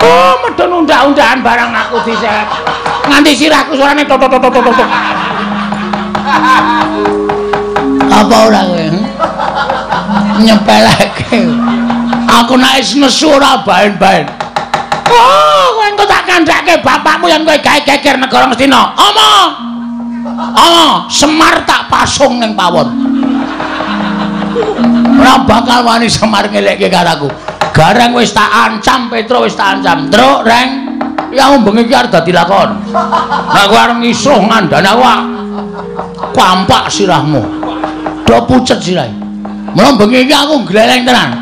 Speaker 1: Oh, medun undak-undakan barang aku diseret. Nganti sirahku suarane tok tok tok tok tok.
Speaker 2: Apa ora kowe? Nyepeleke. Aku nek wis nesu ora baen-baen.
Speaker 1: Oh, kowe engko tak kandhake bapakmu yen kowe gawe geger negara Ngastina. Ama. Ama, Semar tak pasung ning pawon.
Speaker 2: Ora bakal wani Semar ngelekke karo aku. Gareng wis tak ancam, Petro wis tak ancam. Truk, Reng. Ya bengi iki arep dadi lakon. Nek kowe arep ngisuh ngandani aku kampak sirahmu. Do pucet sirahe. Mula bengi iki aku gleleng tenan.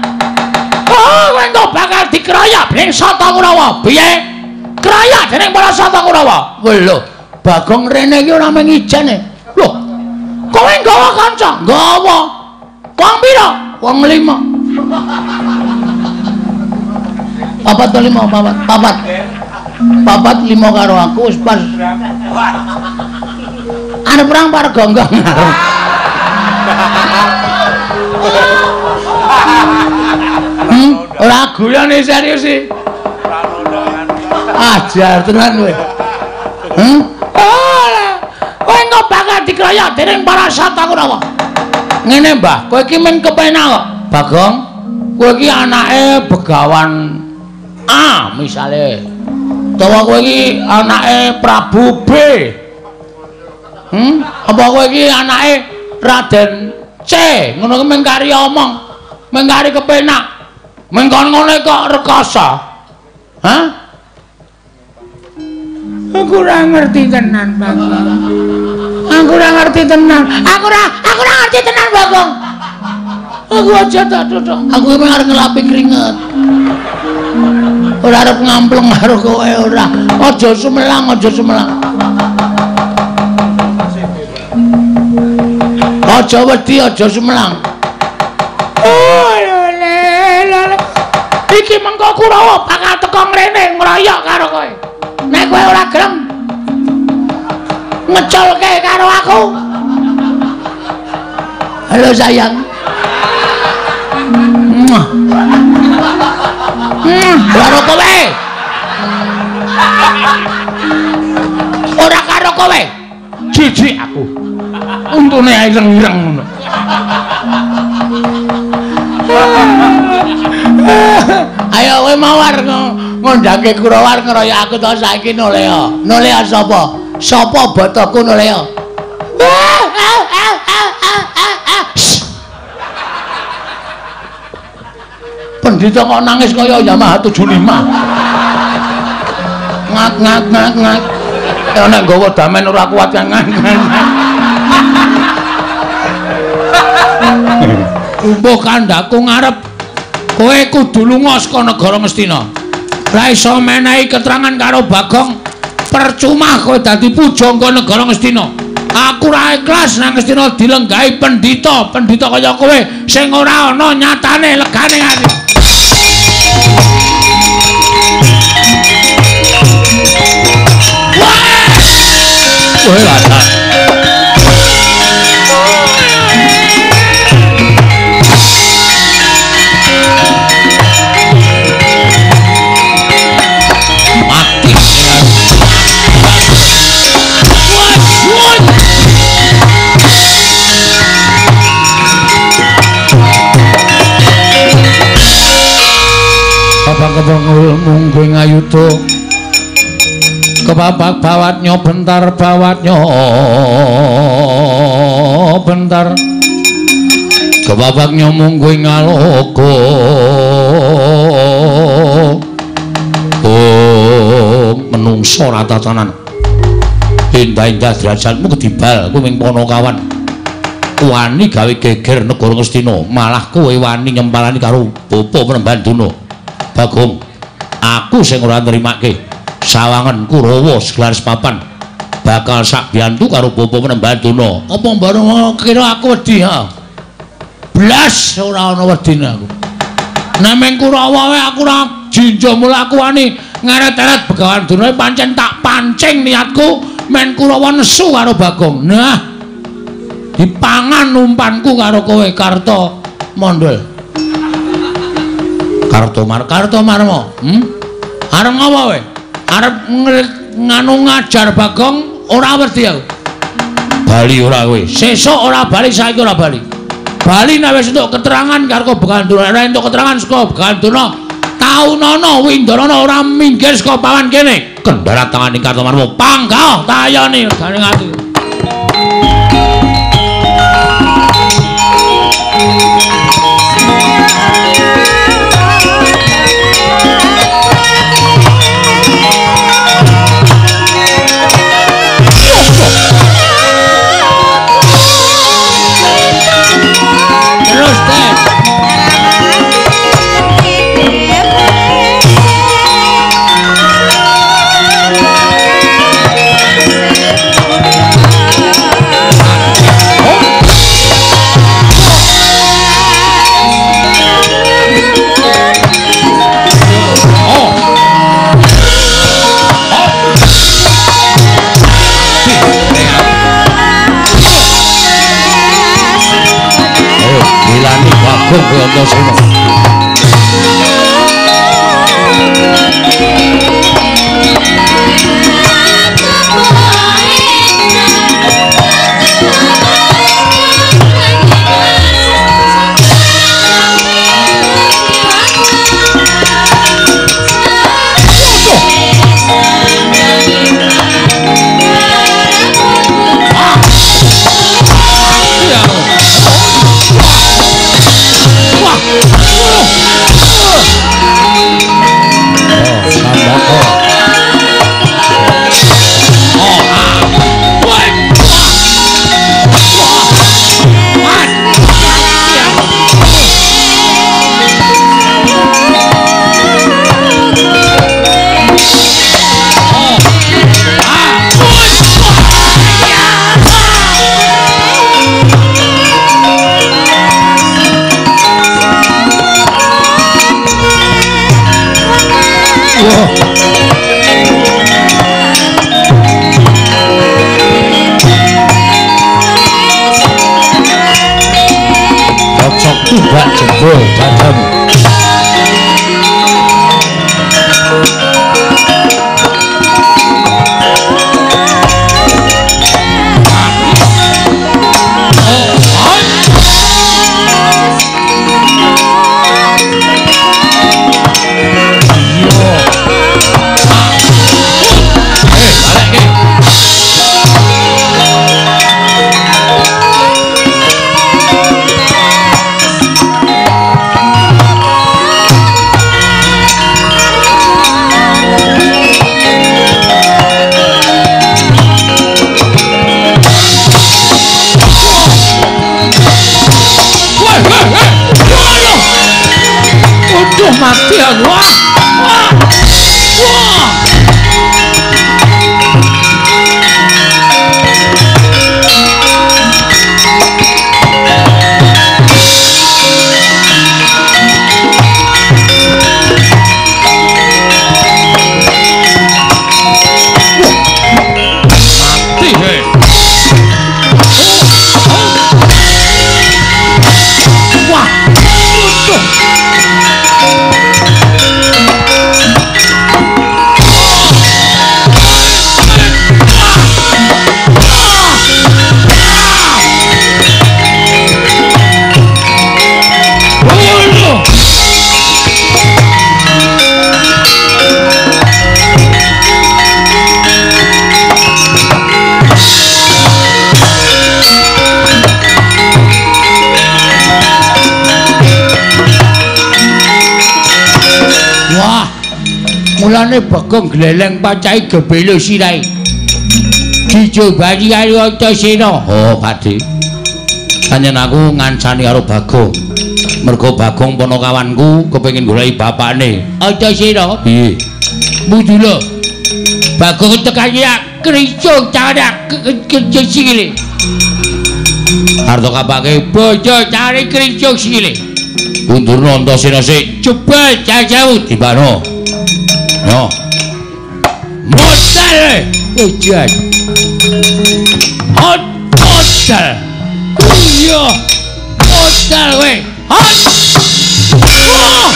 Speaker 1: Oh, kowe engko bakal dikeroyok dening Sata Kurawa. Piye? Keroyok dening para Sata Kurawa.
Speaker 2: Lho, Bagong rene iki ora mung ijen e.
Speaker 1: Lho. Kowe nggawa kanca? Nggawa. Wong pira?
Speaker 2: Wong 5. 4 atau 5, 4, 4. 4 5 karo aku wis pas. Arep perang par gonggong.
Speaker 1: Ora guyone serius iki.
Speaker 2: Ajar tenan kowe.
Speaker 1: Ora. Kowe engko bakal dikroyok dening para Sata Kurawa.
Speaker 2: Ngene, Mbah, kowe iki men kepenak kok. Bagong, kowe iki anake Begawan A misale. Utawa kowe iki anake Prabu B. Apa kowe iki anake Raden C? Ngono ki mung kari omong, mung kari kepenak. Mung kon ngene kok rekoso. Hah?
Speaker 1: Aku ora ngerti tenan, Bagong. Aku ora ngerti tenan. Aku ora ngerti tenan, Bagong.
Speaker 2: Aku aja tak duduk. Aku emang arep ngelapi keringet. Ora arep ngampleng karo kowe ora. Aja sumelang, aja sumelang. Aja wedi, aja sumelang.
Speaker 1: Oh, lele, lele. Iki mengko Kurawa bakal teko ngrene ngroyok karo kowe. Nek kowe ora gelem ngeculke karo aku.
Speaker 2: Halo sayang.
Speaker 1: Muah. Karo kowe. Ora karo kowe.
Speaker 3: Jijik aku. Untune ireng-ireng ngono.
Speaker 1: Ayo kowe mawar ngondhake Kurawar ngeroyok aku to saiki nolea. Nolea sapa? Sapa botoku nolea? Pendhita kok nangis kaya Yamaha 75. Ngat ngat ngat ngat. Ya nek nggawa damen ora kuat kan ngat. Umbuh kandhaku ngarep. Kowe kudu lunga saka negara Ngastina. Ra iso menehi keterangan karo Bagong, percuma kowe dadi pujangga negara Ngastina. Aku ora ikhlas nang Ngastina dilenggahi pendhita, pendhita kaya kowe sing ora ana nyatane legane ati. Wah! Kowe Kepangul mungguh ngayuda kepapak bawatnya bentar bawatnya bentar kepapaknya mungguh ngaloka. Oh menungso ratatanan indah-indah derajatmu kedibal kowe ming Panakawan wani gawe geger negara Ngastina malah kowe wani nyempalani karo bapa Penemban Duna. Bagong, aku sing ora nrimake sawangan Kurawa segelar sepapan bakal sak biyantu karo bapa Penemban Duna. Apa mbareng kira aku wedi ha? Blas ora ana wedine aku. Nek ming Kurawa wae aku ora jinja mula aku wani ngeret-eret Begawan Durna pancen tak pancing niatku men Kurawa nesu karo Bagong. Nah, dipangan umpanku karo kowe Karta Mondol. Kartomar, Kartomarmo. Arep ngopo kowe? Arep nganu ngajar Bagong ora wedi aku. Bali ora kowe. Sesuk ora bali, saiki ora bali. Bali nek wis entuk keterangan karo Begawan Durna, ora entuk keterangan saka Begawan Durna, taunono Windarana ora minggir saka pawan kene. Kendharat tangane Kartomarmo. Panggah tayone regane ati. Terus deh. Bagong Antasena. Wah! Wah. Wah. Wah. Mulane Bagong gleleng pacahe gebelo sirahe. Dijobani karo Antasena.
Speaker 2: Oh, Pakde. Pancen aku ngancani karo Bagong. Mergo Bagong ponokawanku kepengin goleki bapakne.
Speaker 1: Antasena?
Speaker 2: Piye?
Speaker 1: Mudula. Bagong tekan ya kricung carak kricung sikile.
Speaker 2: Arta kapake
Speaker 1: bojo cari kricung sikile.
Speaker 2: Undurna Antasena sik.
Speaker 1: Jebul jauh
Speaker 2: dibano. No.
Speaker 1: Modal ujian. Hot modal. Iya. Modal kowe. Hot. Wah.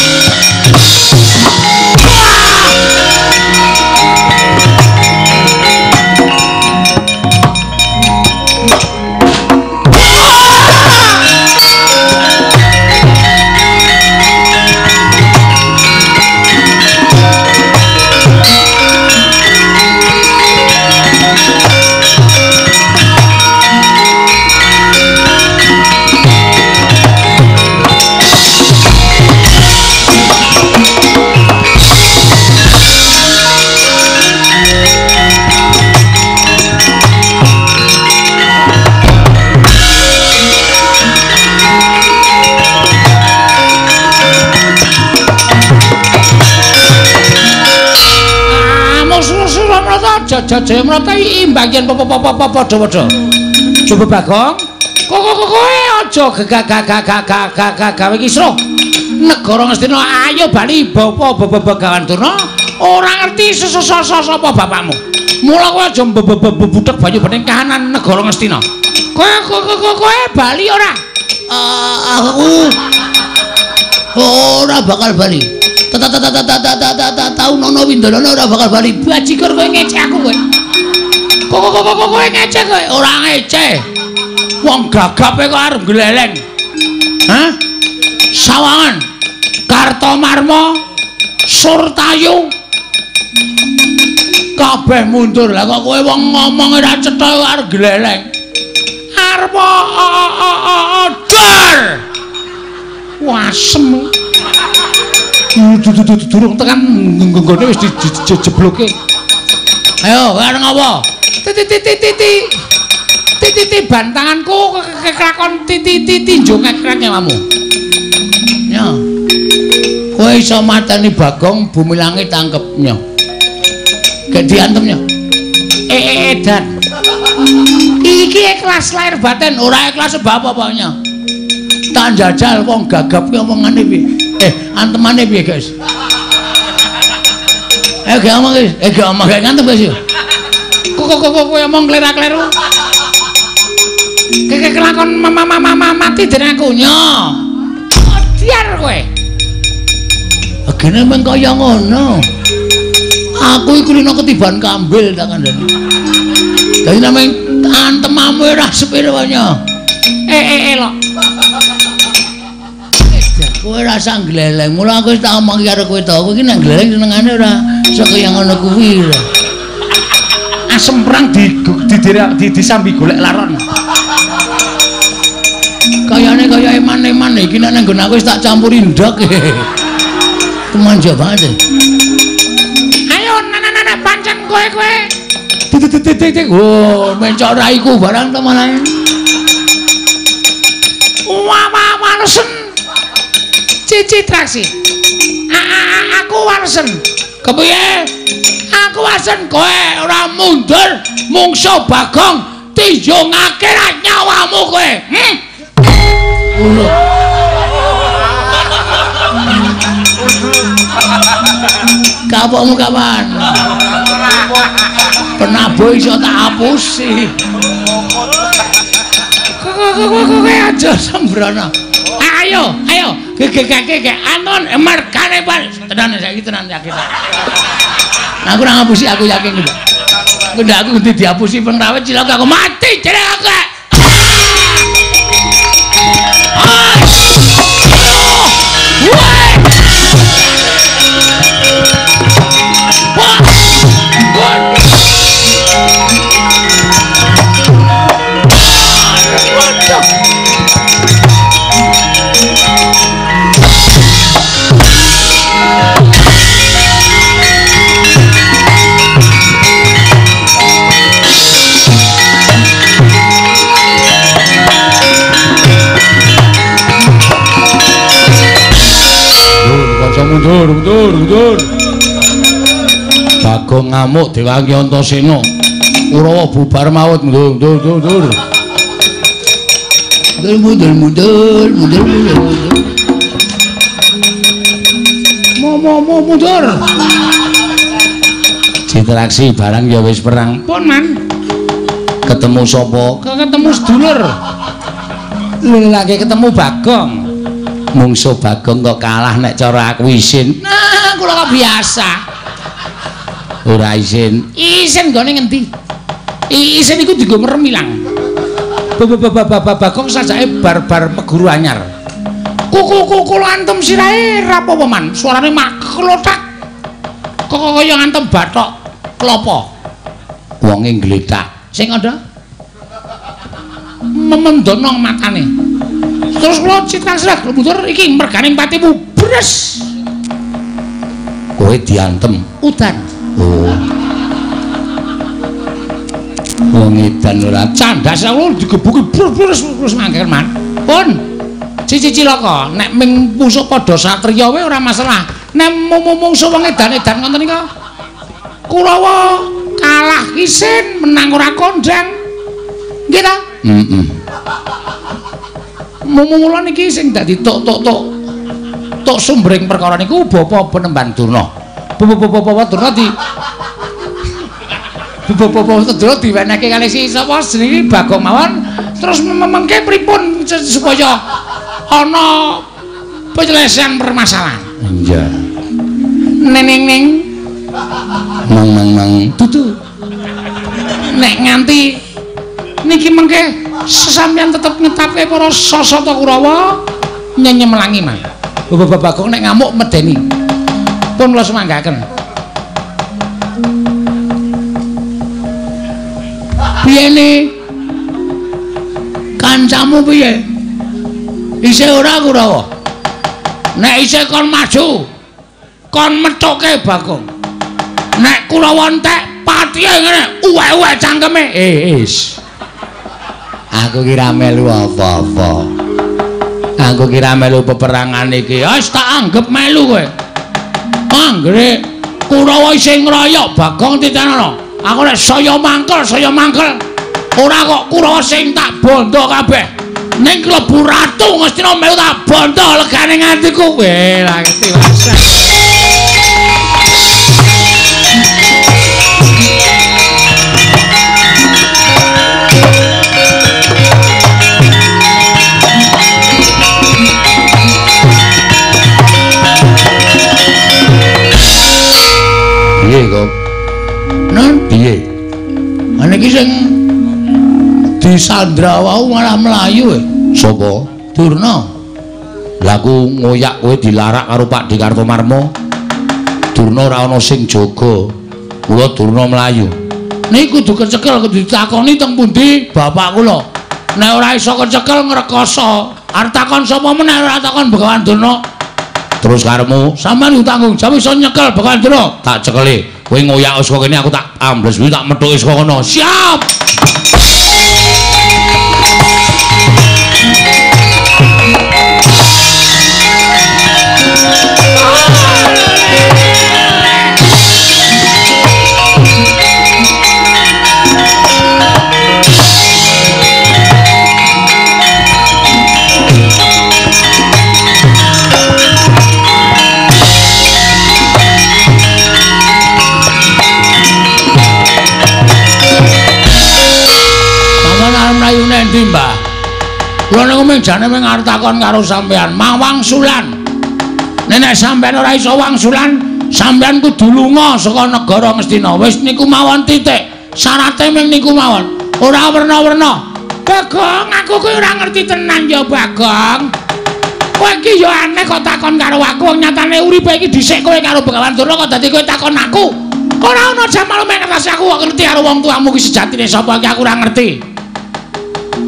Speaker 1: Jajah mrata imbang yen padha-padha. Coba Bagong, kowe aja gegagagagagagag gawe kisruh. Negara Ngastina ayo bali bapa Begawan Durna ora ngerti sapa bapakmu. Mula kowe aja mbuthek banyu bening kahanan negara Ngastina. Kowe bali ora?
Speaker 4: Aku ora bakal bali. Tau nono windolana ora bakal bali.
Speaker 1: Bajigur kowe ngecek aku kowe. Kowe ngecek kowe. Ora ngecek. Wong gagape kok arep gleleng. Hah? Sawangan Kartomarma Surtayu kabeh mundur. Lah kok kowe wong ngomong ora cetha arep gleleng. Arep dor. Wasem. Durung tekan nggone wis dijebloke. Ayo, arep ngopo? Titi titi bantanganku kelakon titi tinjo ngekrek nyawamu.
Speaker 4: Ya. Kowe iso mateni Bagong bumi langit tangkep nya. Gek diantem nya.
Speaker 1: Edan. Iki ikhlas lahir batin, ora ikhlas sebab apa-apanya.
Speaker 4: Tak jajal wong gagap ki omongane piye? Antemane piye, guys? Gak omong, guys. Gak omong, gak ngantem, guys.
Speaker 1: Kok kowe omong klera-kleru. Keke kelakon mama mati dening aku nya. Odiar kowe.
Speaker 4: Agene meng kaya ngono. Aku iku lino ketiban kambil tak kandhani. Dadi nameng antemamu ora sepiro nya.
Speaker 1: Lok.
Speaker 4: Kowe rasa gleleng. Mula aku wis tak omong karo kowe to. Kowe iki nek gleleng senengane ora kaya ngono kuwi.
Speaker 3: Asem perang disambi golek laron.
Speaker 4: Kayane kaya eman-eman iki nek nang nggon aku wis tak campuri ndok. Kemanja banget.
Speaker 1: Ayo nana pancen kowe.
Speaker 4: Titik. Oh, mencok raiku barang to malah.
Speaker 1: Wah, walesen. Cici traksi. Aku waresen. Kepiye? Aku waresen kowe ora mundur mungsuh Bagong tinjungake nyawamu kowe. Kapokmu kapan? Penabuh iso tak hapusi. Kowe aja sembrono. Ayo, ayo, gegegege anon mergane Pak. Tenan saiki tenan yakin. Aku ora ngapusi, aku yakin kok. Ndak aku ngendi dihapusi pengrawit cilaka aku mati jeneng aku.
Speaker 3: Mundur, mundur, mundur. Bagong ngamuk Dewangi Antasena. Kurawa bubar maut. Mundur, mundur, mundur.
Speaker 4: Mundur, mundur, mundur, mundur, mundur.
Speaker 1: Mo, mo, mundur.
Speaker 3: Interaksi barang ya wis perang.
Speaker 1: Pun man.
Speaker 3: Ketemu sapa?
Speaker 1: Ketemu sedulur.
Speaker 3: Lagi ketemu Bagong. Mungsuh Bagong kok kalah nek cara aku isin.
Speaker 1: Nah, kula kok biasa.
Speaker 3: Ora isin.
Speaker 1: Isin nggone ngendi? Isin iku dienggo merem ilang. Bagong sajake bar-bar meguru anyar. Kuku-kuku antem sirahe ra apa-apa man. Suarane mak klothak. Kok kaya ngantem bathok klopo.
Speaker 3: Wonge ngletak.
Speaker 1: Sing ada memendono matane. Terus kula citra sirah mundur iki mergane patimu bres.
Speaker 3: Kowe diantem
Speaker 1: udan.
Speaker 3: Oh. Wong edan ora
Speaker 1: candas kula digebuki bres bres mangken man. Pun cici cilaka nek ming musuh padha satriya wae ora masalah. Nek mungsuh wong edan-edan ngoten nika Kurawa kalah isin menang ora kondang. Nggih ta?
Speaker 3: Heeh.
Speaker 1: Mula niki sing dadi tok tok tok tok sumbering perkara niku Bapak Penemban Durna. Bapak Durna di Bapak Durna diwenehke kalih si sapa jenenge Bagong mawon terus mengke pripun supaya ana penyelesaian permasalahan.
Speaker 3: Iya.
Speaker 1: Neneng neng
Speaker 3: mang mang mang
Speaker 1: dudu. Nek nganti niki mengke sesampeyan tetep ngetapke para sasata Kurawa nyenyemelangi mah. Bapak Bagong nek ngamuk medeni. Pun kula sumanggaken.
Speaker 4: Piyene? Kancamu piye? Isih ora Kurawa?
Speaker 1: Nek isih kon maju, kon methuke Bagong. Nek Kurawa entek patihe ngene, uwek-uwek cangkeme.
Speaker 3: Is. Aku kira melu apa-apa. Aku kira melu peperangan iki.
Speaker 1: Wis tak anggep melu kowe. Anggere Kurawa isih ngroyok Bagong titenono. Aku nek saya mangkel, saya mangkel. Ora kok Kurawa sing tak bondo kabeh. Ning klebu ratu Ngastina melu tak bondo legane ngantiku. Weh, lah ketiwasan.
Speaker 3: Piye kok?
Speaker 4: Nun
Speaker 3: piye?
Speaker 4: Ana iki sing disandra wau malah mlayu.
Speaker 3: Sapa?
Speaker 4: Durna.
Speaker 3: Lah aku ngoyak kowe dilarak karo Pak Di Kartomarmo. Durna ora ana sing jaga. Kula Durna mlayu.
Speaker 1: Niku kudu kecekel kudu ditakoni teng pundi bapak kula. Nek ora iso kecekel ngrekoso. Arep takon sapa meneh ora takon Begawan Durna.
Speaker 3: Terus karepmu
Speaker 1: sampean tanggung jawab iso nyekel Begawan Durna.
Speaker 3: Tak cekeli. Kowe ngoyak saka kene aku tak ambles kuwi tak methuki saka kono.
Speaker 1: Siap. Kula niku mung jane mung arep takon karo sampean, mawangsulan. Nek sampean ora iso wangsulan, sampean kudu lunga saka negara Ngastina. Wis niku mawon titik. Syarate mung niku mawon. Ora werna-werna. Bagong, aku kuwi ora ngerti tenan ya, Bagong. Kowe iki ya aneh kok takon karo aku, wong nyatane uripe iki dhisik kowe karo Begawan Durna kok dadi kowe takon aku. Ora ana jamal mengetas aku kok ngerti karo wong tuamu ki sejatine sapa iki aku ora ngerti.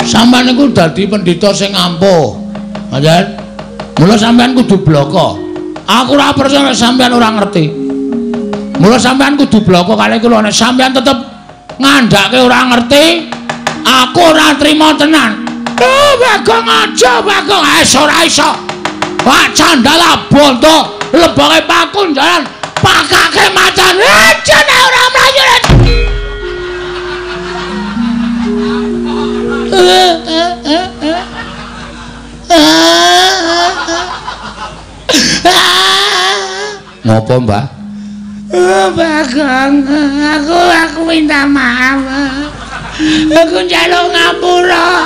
Speaker 1: Sampeyan niku dadi pendhita sing ampuh. Ngoten. Mula sampeyan kudu bloko. Aku ora percaya sampeyan ora ngerti. Mula sampeyan kudu bloko kalih kula nek sampeyan tetep ngandhake ora ngerti, aku ora trima tenan. Oh, Bagong aja, Bagong. Es ora iso. Pak candala bonto leboke pakunjaran pakake macan. Aja nek ora mlayu.
Speaker 3: Ngopo, Mbah?
Speaker 1: Oh, Bagong, aku minta maaf. Aku njaluk ngapura.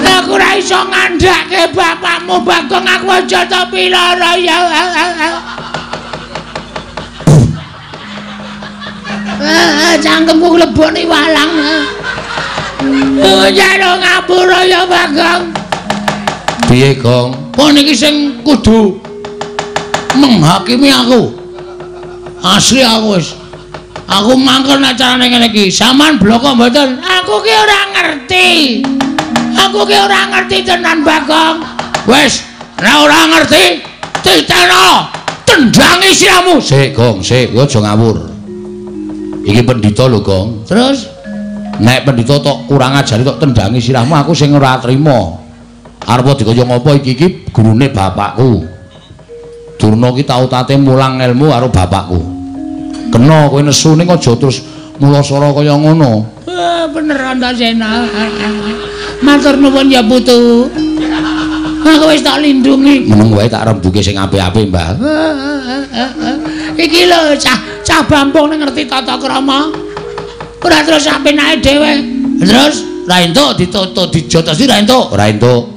Speaker 1: Aku ora iso ngandhake bapakmu, Bagong. Aku aja tapi lara ya. Cangkemku klebone walang. Aku njaluk ngapura ya, Bagong.
Speaker 3: Piye, Gong?
Speaker 1: Oh, niki sing kudu menghakimi aku. Asli aku wis. Aku mangkel nek carane ngene iki. Sampeyan bloko mboten? Aku ki ora ngerti. Aku ki ora ngerti tenan, Bagong. Wis, nek ora ngerti, titeno, tendangi siramu.
Speaker 3: Sik, Gong, sik, kowe aja ngawur. Iki pendhita lho, Gong.
Speaker 1: Terus
Speaker 3: nek pendhita tok kurang ajari tok tendangi sirahmu, aku sing ora trima. Arep dikaya ngopo iki iki gurune bapakku. Durna ki tau tate mulang ilmu karo bapakku. Kena kowe nesu ning aja terus mulasara kaya ngono.
Speaker 1: Bener Antasena. Matur nuwun ya putu. Aku wis tak lindungi.
Speaker 3: Meneng wae tak rembuke sing apik-apik, Mbah.
Speaker 1: Iki lho cah Bambung ning ngerti tata krama. Ora terus apenake dhewe. Terus
Speaker 3: ra entuk ditoto dijotosi ra entuk. Ora entuk.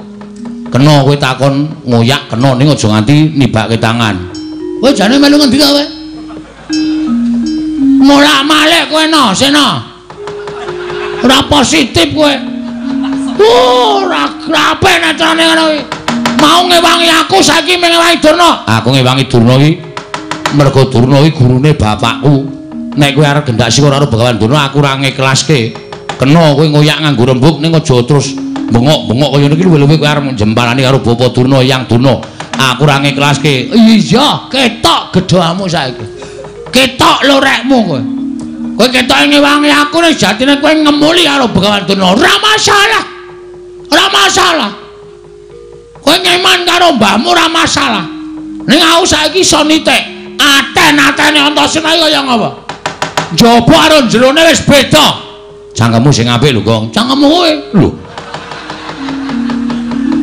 Speaker 3: Kena kowe takon ngoyak kena ning aja nganti nibake tangan.
Speaker 1: Kowe jane melu ngendi ta kowe? Molak-malik kowe no, Sena. Ora positif kowe. Ora apik nek carane ngono kuwi. Mau ngewangi aku saiki ngewangi Durna.
Speaker 3: Aku ngewangi Durna iki mergo Durna iki gurune bapakku. Nek kowe arep gendak sira karo Begawan Durna aku ora ngiklaske. Kena kowe ngoyak nganggo rembug ning aja terus bengok-bengok kaya ngene iki luwih-luwih kowe arep jempalani karo Bapak Durna Yang Durna. Aku ora ngiklaske.
Speaker 1: Iya, ketok gedhamu saiki. Ketok lorekmu kowe. Kowe ketok ngewangi aku nek jatine kowe ngemuli karo Begawan Durna. Ora masalah. Ora masalah. Kowe ngeman karo mbahmu ora masalah. Ning aku saiki iso nitik. Aten-atene Antasena iki kaya ngapa? Njaba karo jerone wis beda.
Speaker 3: Cangkemmu sing apik lho, Gong.
Speaker 1: Cangkemmu kowe.
Speaker 3: Lho.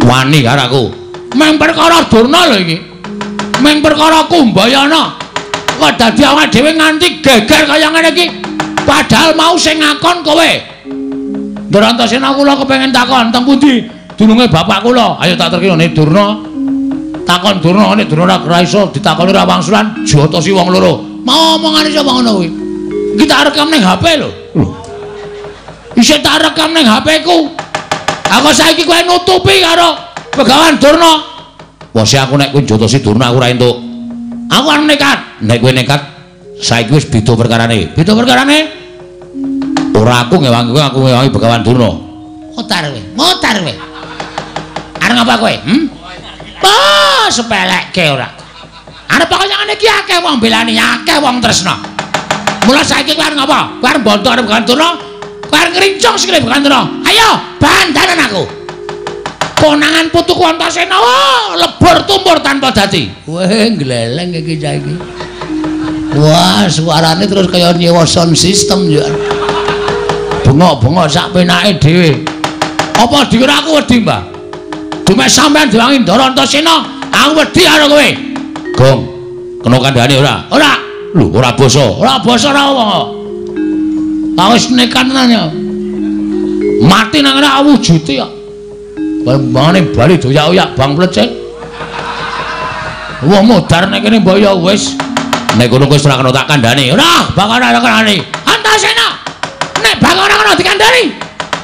Speaker 3: Wani karo aku.
Speaker 1: Meng perkara Durna lho iki. Meng perkara Kumbayana. Kok dadi awake dhewe nganti geger kaya ngene iki. Padahal mau sing ngakon kowe. Ndara Antasena kula kepengin takon teng pundi dununge bapak kula.
Speaker 3: Ayo tak terkene ne Durna. Takon Durna nek Durna ora iso ditakoni ora wangsulan jotosi wong loro.
Speaker 1: Mau omongane sapa ngono kuwi? Iki tak rekam ning HP lho.
Speaker 3: Lho.
Speaker 1: Isih tak rekam ning HP ku. Aku saiki kowe nutupi karo Begawan Durna.
Speaker 3: Wose aku nek kowe jotosi Durna aku ora entuk.
Speaker 1: Aku arep nekat.
Speaker 3: Nek kowe nekat saiki wis beda perkarane.
Speaker 1: Beda perkarane?
Speaker 3: Ora aku ngewangi kowe, aku ngewangi Begawan Durna.
Speaker 1: Ngotar kowe, ngotar kowe. Arep ngapa kowe? Oh, sepelekke ora. Arep kaya ngene iki akeh wong belani, akeh wong tresna. Mula saiki kowe arep ngapa? Kowe arep mbontok arep Begawan Durna? Kowe arep ngrincung sikile Begawan Durna. Ayo, bantanen aku. Konangan putuku Antasena, oh, lebur tumpur tanpa dadi. Weh, gleleng iki saiki. Wah, suarane terus kaya nyewa sound system ya. Bengok-bengok sak penake dhewe. Apa dikira aku wedi, Mbah? Dume sampean diwangi Ndara Antasena, aku wedi karo kowe.
Speaker 3: Gong, kena kandhane ora?
Speaker 1: Ora.
Speaker 3: Lho, ora basa.
Speaker 1: Ora basa ora wong kok. Ta wis nekat tenan ya. Mati nang kene wujude kok. Bambangane bali doyak-oyak bang plecet. Wong modar nek kene mbok ya wis.
Speaker 3: Nek kono wis ora kena tak kandhani.
Speaker 1: Ora, bakal ora kandhani. Antasena. Nek Bagong ora kena dikandhani,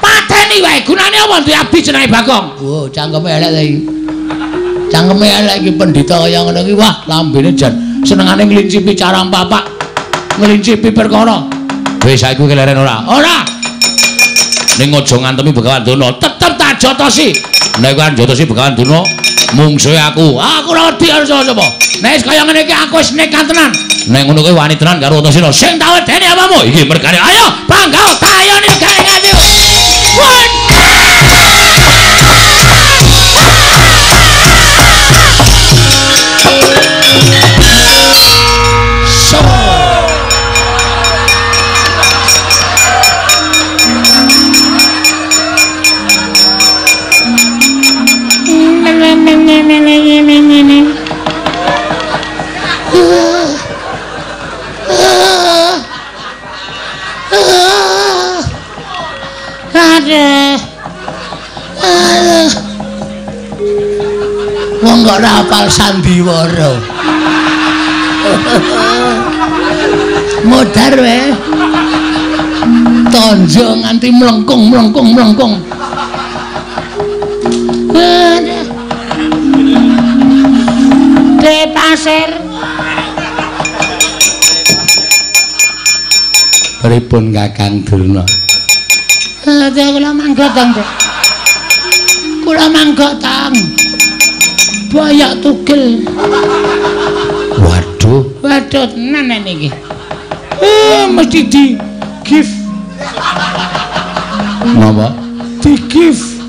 Speaker 1: pateni wae. Gunane apa duwe abdi jenenge Bagong? Wo, cangkeme elek ta iki. Cangkeme elek iki pendhita kaya ngono iki. Wah, lambene jan senengane nglincipi carang papak. Nglincipi perkara.
Speaker 3: Wis saiki keleren ora?
Speaker 1: Ora.
Speaker 3: Ning aja ngantemi Begawan Durna,
Speaker 1: tetep tak jotosi.
Speaker 3: Nek kowe jotosi Begawan Durna, mungsuhe aku.
Speaker 1: Aku ora wedi karo sapa-sapa. Nek wis kaya ngene iki aku wis nekat tenan.
Speaker 3: Nek ngono kowe wani tenan karo Antasena.
Speaker 1: Sing tak wedeni apamu?
Speaker 3: Iki mergane.
Speaker 1: Ayo, panggah tayone gawe ngati. Wong kok ora hafal sandiwara. Modar wae. Tonjo nganti mlengkung mlengkung mlengkung. De pasir.
Speaker 4: Pripun Kakang Durna?
Speaker 1: Kula mangga tang. Kula mangga tang. Boyok tugel.
Speaker 4: Waduh.
Speaker 1: Waduh tenan niki. Mesti di gift.
Speaker 4: Napa?
Speaker 1: Di gift.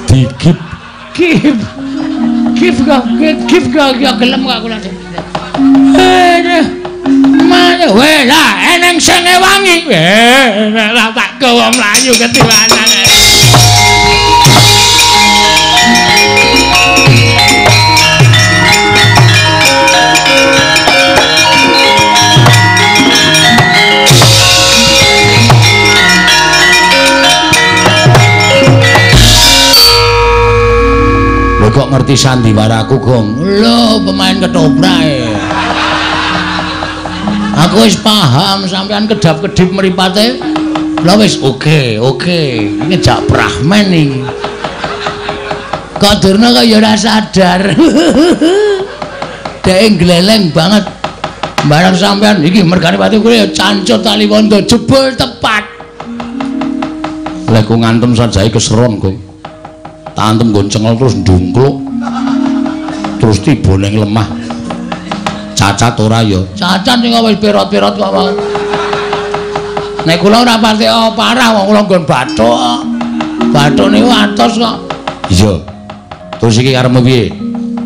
Speaker 4: Di gift.
Speaker 1: Gift. Gift kok, gift kok ya gelem kok kula. Mana weh lah eneng sing ngewangi. Lah tak gawa mlayu ketiwanan.
Speaker 4: Lho kok ngerti sandiwaraku, Gong?
Speaker 1: Lho, pemain ketoprak. Aku wis paham sampean kedap-kedip mripate. Lha wis oke, oke. Iki jak Brahman iki. Kok Durna kok ya ora sadar. Dhek gleleng banget. Barang sampean iki mergane pati kuwi ya cancut taliwondo jebul tepat.
Speaker 3: Lha ku ngantem sajae keseron kowe. Tak antem nggon cengel terus ndungkluk. Terus tiba ning lemah. Cacat ora ya?
Speaker 1: Cacat sing wis perot-perot kok. Nek kula ora pati parah wong kula nggon bathuk. Bathuk niku atos kok.
Speaker 3: Iya. Terus iki karepmu piye?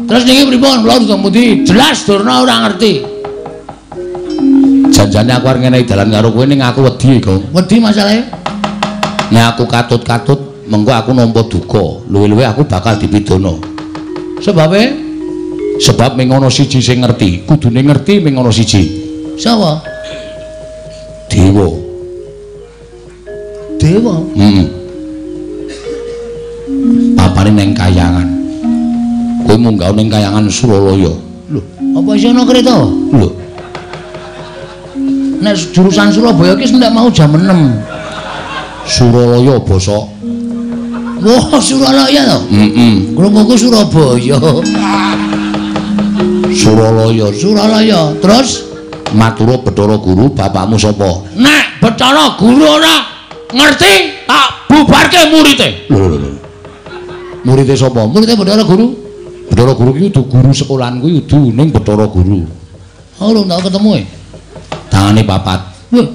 Speaker 1: Terus niki pripun? Kula durung pundi? Jelas Durna ora ngerti.
Speaker 3: Janjane aku arep ngenehi dalan karo kowe ning aku wedi, Gong.
Speaker 1: Wedi masalahe?
Speaker 3: Nek aku katut-katut mengko aku nampa duka, luwe-luwe aku bakal dipidana.
Speaker 1: Sebabe?
Speaker 3: Sebab ming ana siji sing ngerti, kudune ngerti ming ana siji.
Speaker 1: Sapa?
Speaker 3: Dewa.
Speaker 1: Dewa?
Speaker 3: Heeh. Papane ning kayangan. Kowe munggah ning kayangan Suralaya.
Speaker 1: Lho, apa isih ana kereta?
Speaker 3: Lho.
Speaker 1: Nek jurusan Surabaya iki nek mau jam 6.
Speaker 3: Suralaya bosok.
Speaker 1: Wah, Suralaya to?
Speaker 3: Heeh.
Speaker 1: Krunguku Surabaya.
Speaker 3: Suralaya,
Speaker 1: Suralaya. Terus
Speaker 3: matura Bathara Guru, bapakmu sapa?
Speaker 1: Nek Bathara Guru ora ngerti, tak bubarke murite.
Speaker 3: Lho lho lho. Murite sapa?
Speaker 1: Murite Bathara Guru.
Speaker 3: Bathara Guru ki kudu guru sekolahanku kudu ning Bathara Guru.
Speaker 1: Oh, lho ndak ketemu e.
Speaker 3: Tangane papat.
Speaker 1: Wah.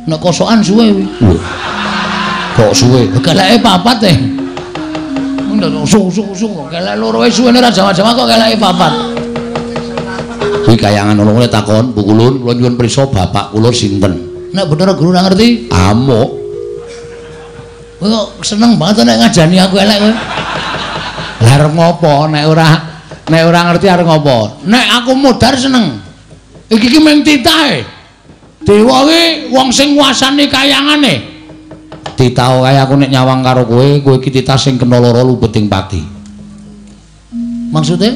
Speaker 1: Nek kosokan suwe kuwi.
Speaker 3: Lho. Kok suwe?
Speaker 1: Keleke papat e. Ndak sung-sung kok kelek loro wae suwene ora jawa-jawa kok keleke papat.
Speaker 3: Kuwi kayangan ana ngene takon, Bu Kulun, kula nyuwun prisa bapak kula sinten?
Speaker 1: Nek Bathara Guru ora ngerti,
Speaker 3: amuk.
Speaker 1: Kowe kok seneng banget nek ngajani aku elek kowe.
Speaker 3: Lah arep ngopo nek ora ngerti arep ngopo?
Speaker 1: Nek aku modar seneng. Iki ki mung titahe. Dewa kuwi wong sing nguasani kayangane.
Speaker 3: Titah kae aku nek nyawang karo kowe, kowe iki titah sing kena lara lubeting pati.
Speaker 4: Maksude?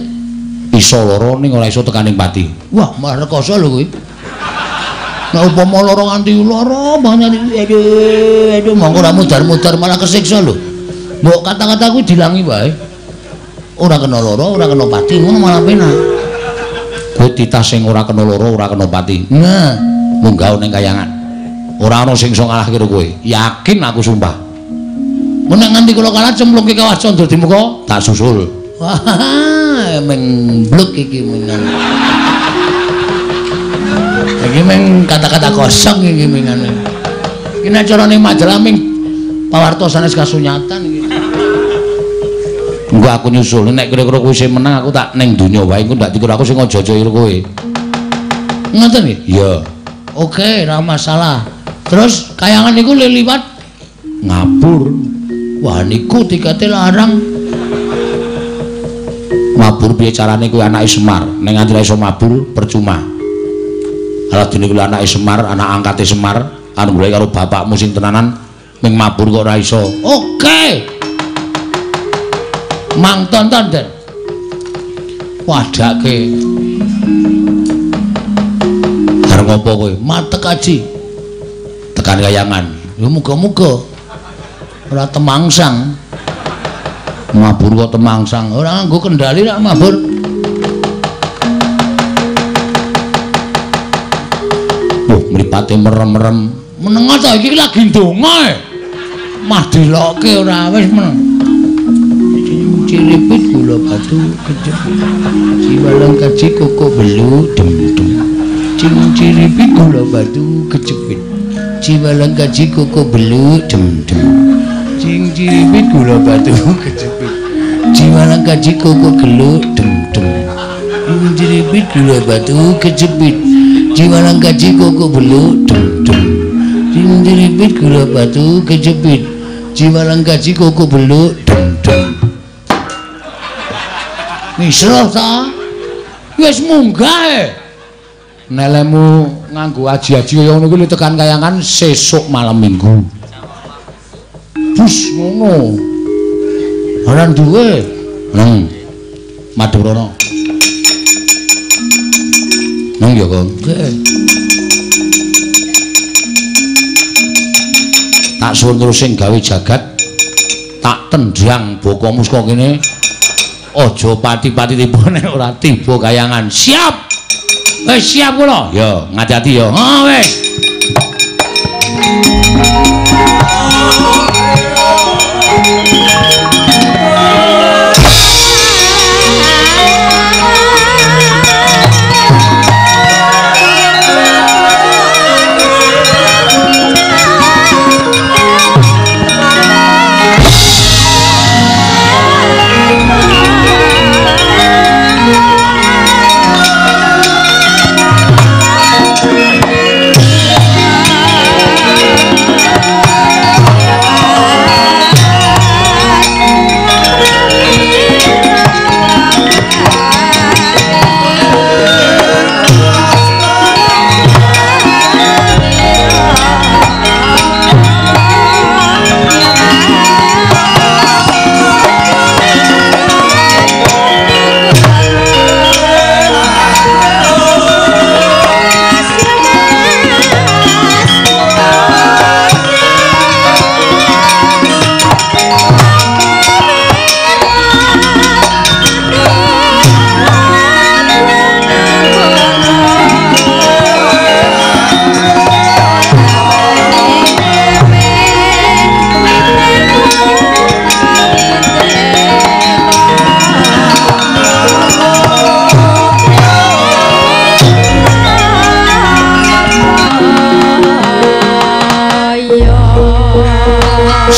Speaker 3: Iso lara ning ora iso tekaning pati.
Speaker 4: Wah, malah rekoso lho kowe. Nek upama lara nganti lara banget aduh, aduh mongko ora mudar-mudar malah kesiksa lho. Mbok kata-kata kuwi dilangi wae. Ora kena lara, ora kena pati, ngono malah penak.
Speaker 3: Kowe titah sing ora kena lara, ora kena pati.
Speaker 4: Nah,
Speaker 3: munggah ning kayangan. Ora ana sing iso ngalahke kowe. Yakin aku sumpah.
Speaker 4: Mun nek nganti kula kalah cemplungke kawah Candra Dimuka,
Speaker 3: tak susul.
Speaker 4: Wah, meng bluk iki mengan. Iki meng kata-kata kosong iki mengan. Iki nek carane majalah ming pawarta sanes kasunyatan iki.
Speaker 3: Engko aku nyusul nek kira-kira kowe sing menang aku tak ning donya wae engko ndak dikira aku sing aja-aja karo kowe.
Speaker 4: Ngoten nggih?
Speaker 3: Iya.
Speaker 4: Oke, ora masalah. Terus kayangan niku liwat
Speaker 3: ngabur.
Speaker 4: Wah, niku tikete larang.
Speaker 3: Mabur piye carane kuwi anake Semar? Nek nganti iso mabur percuma. Ala dene kuwi anake Semar, anak angkate Semar, anu golek karo bapakmu sing tenanan ning mabur kok ora iso.
Speaker 4: Oke. Mang tonton, Den. Wadake.
Speaker 3: Arep ngopo kowe?
Speaker 4: Matek aji.
Speaker 3: Tekan kayangan.
Speaker 4: Ya muga-muga ora temangsang.
Speaker 3: Mabur kok temangsang.
Speaker 4: Ora nganggo kendali rak mabur.
Speaker 3: Wah, mripate merem-merem.
Speaker 4: Menengo to iki lagi ndonga. Mah dilokke ora wis meneng. Ciripit gula batu kejepit. Ciwalang kaji koko belu dem-dem. Ciripit gula batu kejepit. Ciwalang kaji koko belu dem-dem. Ciripit gula batu kejepit. Ciwalang kaji koko gelu dem-dem. Ciripit gula batu kejepit. Ciwalang kaji koko belu dem-dem. Ciripit gula batu kejepit. Ciwalang kaji koko belu dem-dem. Misroh ta? Wis munggah e.
Speaker 3: Nelemu nganggo aji-aji kaya ngono kuwi tekan kayangan sesuk malam Minggu. Bus ngono.
Speaker 4: Ora duwe.
Speaker 3: Madurana. Nang ya, Kang. Tak suwun terus sing gawe jagat. Tak tendang bokomu saka kene. Aja pati-pati tiba nek ora tiba kayangan.
Speaker 4: Siap. Wis siap kula.
Speaker 3: Ya, ngati-ati ya.
Speaker 4: Oh, wis.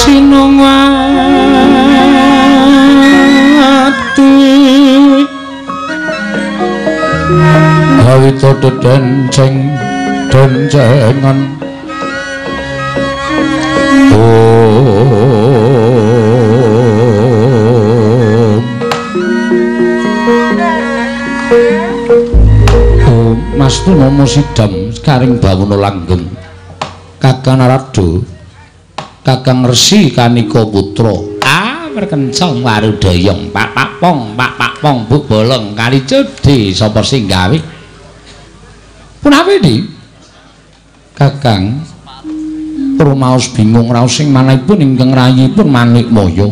Speaker 3: Sinungati Kawita dedenceng dencengan Om Mas Tunomo sidam karing bawono langgeng Kakang Narada Kakang Resi Kanika Putra. Ah, merkencong warudayong pak pak pong pak pak pong buk bolong kali cudi sapa sing gawe? Punapi, Di? Kakang rumaos bingung raos sing manahipun ingkang rayipun Manikmaya.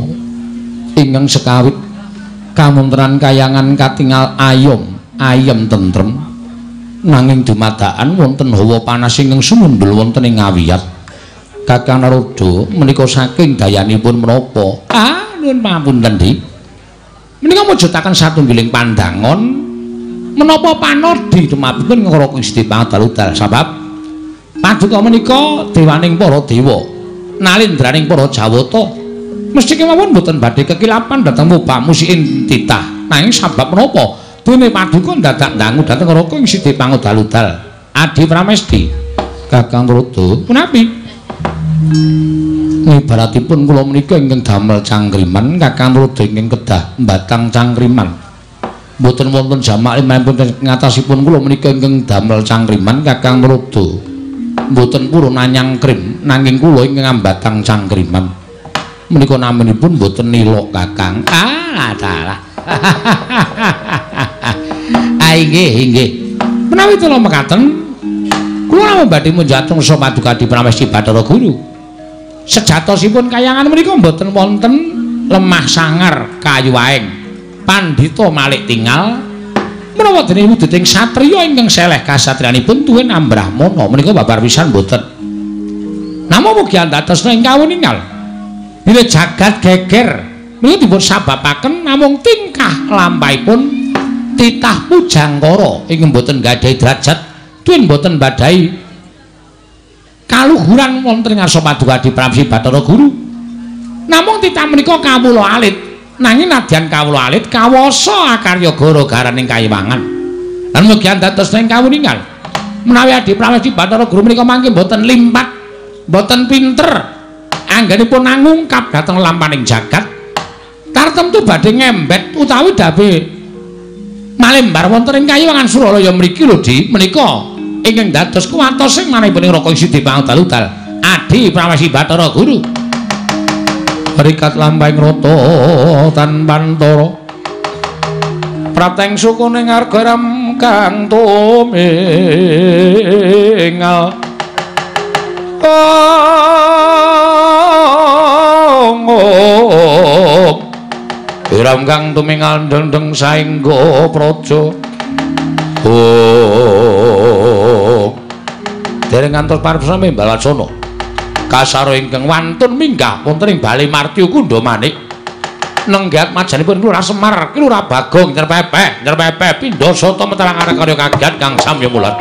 Speaker 3: Ingkang sekawit kamuntran kayangan katingal ayom, ayem tentrem. Nanging dumadakan wonten hawa panas ingkang sumundhul wonten ing ngawiyat. Kakang Narada menika saking dayanipun menapa? Ah, nuwun pangapunten, Dik. Menika mujudaken satunggiling pandangon menapa panodi tumapipun ngraka Gusti Pangadal-udal sabab paduka menika dewaning para dewa, nalindraning para jawata. Mesti kemawon boten badhe kekilapan dhateng mubamusiin titah. Nanging sabab menapa dene paduka dadak ndangu dhateng Raka ing Sidi Pangodal-udal? Adi Pramesti. Kakang Narada, punapi? Ibaratipun kula menika ingkang damel cangkriman, Kakang Narada ingkang kedah mbatang cangkriman. Mboten wonten jamak limangipun ngatasipun kula menika ingkang damel cangkriman, Kakang Narada mboten purun anyangkrim, nanging kula ingkang ambatang cangkriman. Menika naminipun mboten nilok, Kakang. Ah, dalah. Ah, inggih, inggih. Menawi kula mekaten, kula namung badhe munjatung sa paduka Adi Pramesti Bathara Guru. Sejatosipun kayangan menika mboten wonten lemah sangar kayu aeng. Pandhita malik tingal menawa dene wujuding satriya ingkang seleh kasatriyanipun tuwin ambrahmana menika babar pisan mboten. Namung mugi andhatosna ing kawuningal bilih jagat geger menika dipun sababaken namung tingkah lampahipun titah pujangkara ingkang mboten gadhahi derajat tuwin mboten badhahi kaluhuran wonten ing ngarsa paduka Adi Pramesti Bathara Guru. Namung titah menika kawula alit, nanging nadyan kawula alit kawasa akarya gara-garaning kayiwangan. Lan mugi andhatosna ing kawuningal menawi Adi Pramesti Bathara Guru menika mangke mboten limpat, mboten pinter anggenipun angungkap dhateng lampaning jagat, tartemtu badhe ngembet utawi dabe malembar wonten ing kayiwangan Suralaya mriki lho, Di. Menika ingkang dados kuwatos sing manahipun Raka Sidi Pangadal-udal Adi Pramesti Bathara Guru.
Speaker 2: Rikat lampahing rata tanpantara prateng sukune ngargaram kang tumingal. Iram kang tumingal dendeng saengga praja. Oh.
Speaker 3: Dereng ngantos paripurna Balacana. Kasaro ingkang wantun minggah wonten ing Bale Martya Kundha Manik. Nenggat majanipun Lurah Semar, Lurah Bagong nyerpepeh, nyerpepeh pindha sata metarang karya kagiat kang samya mulat.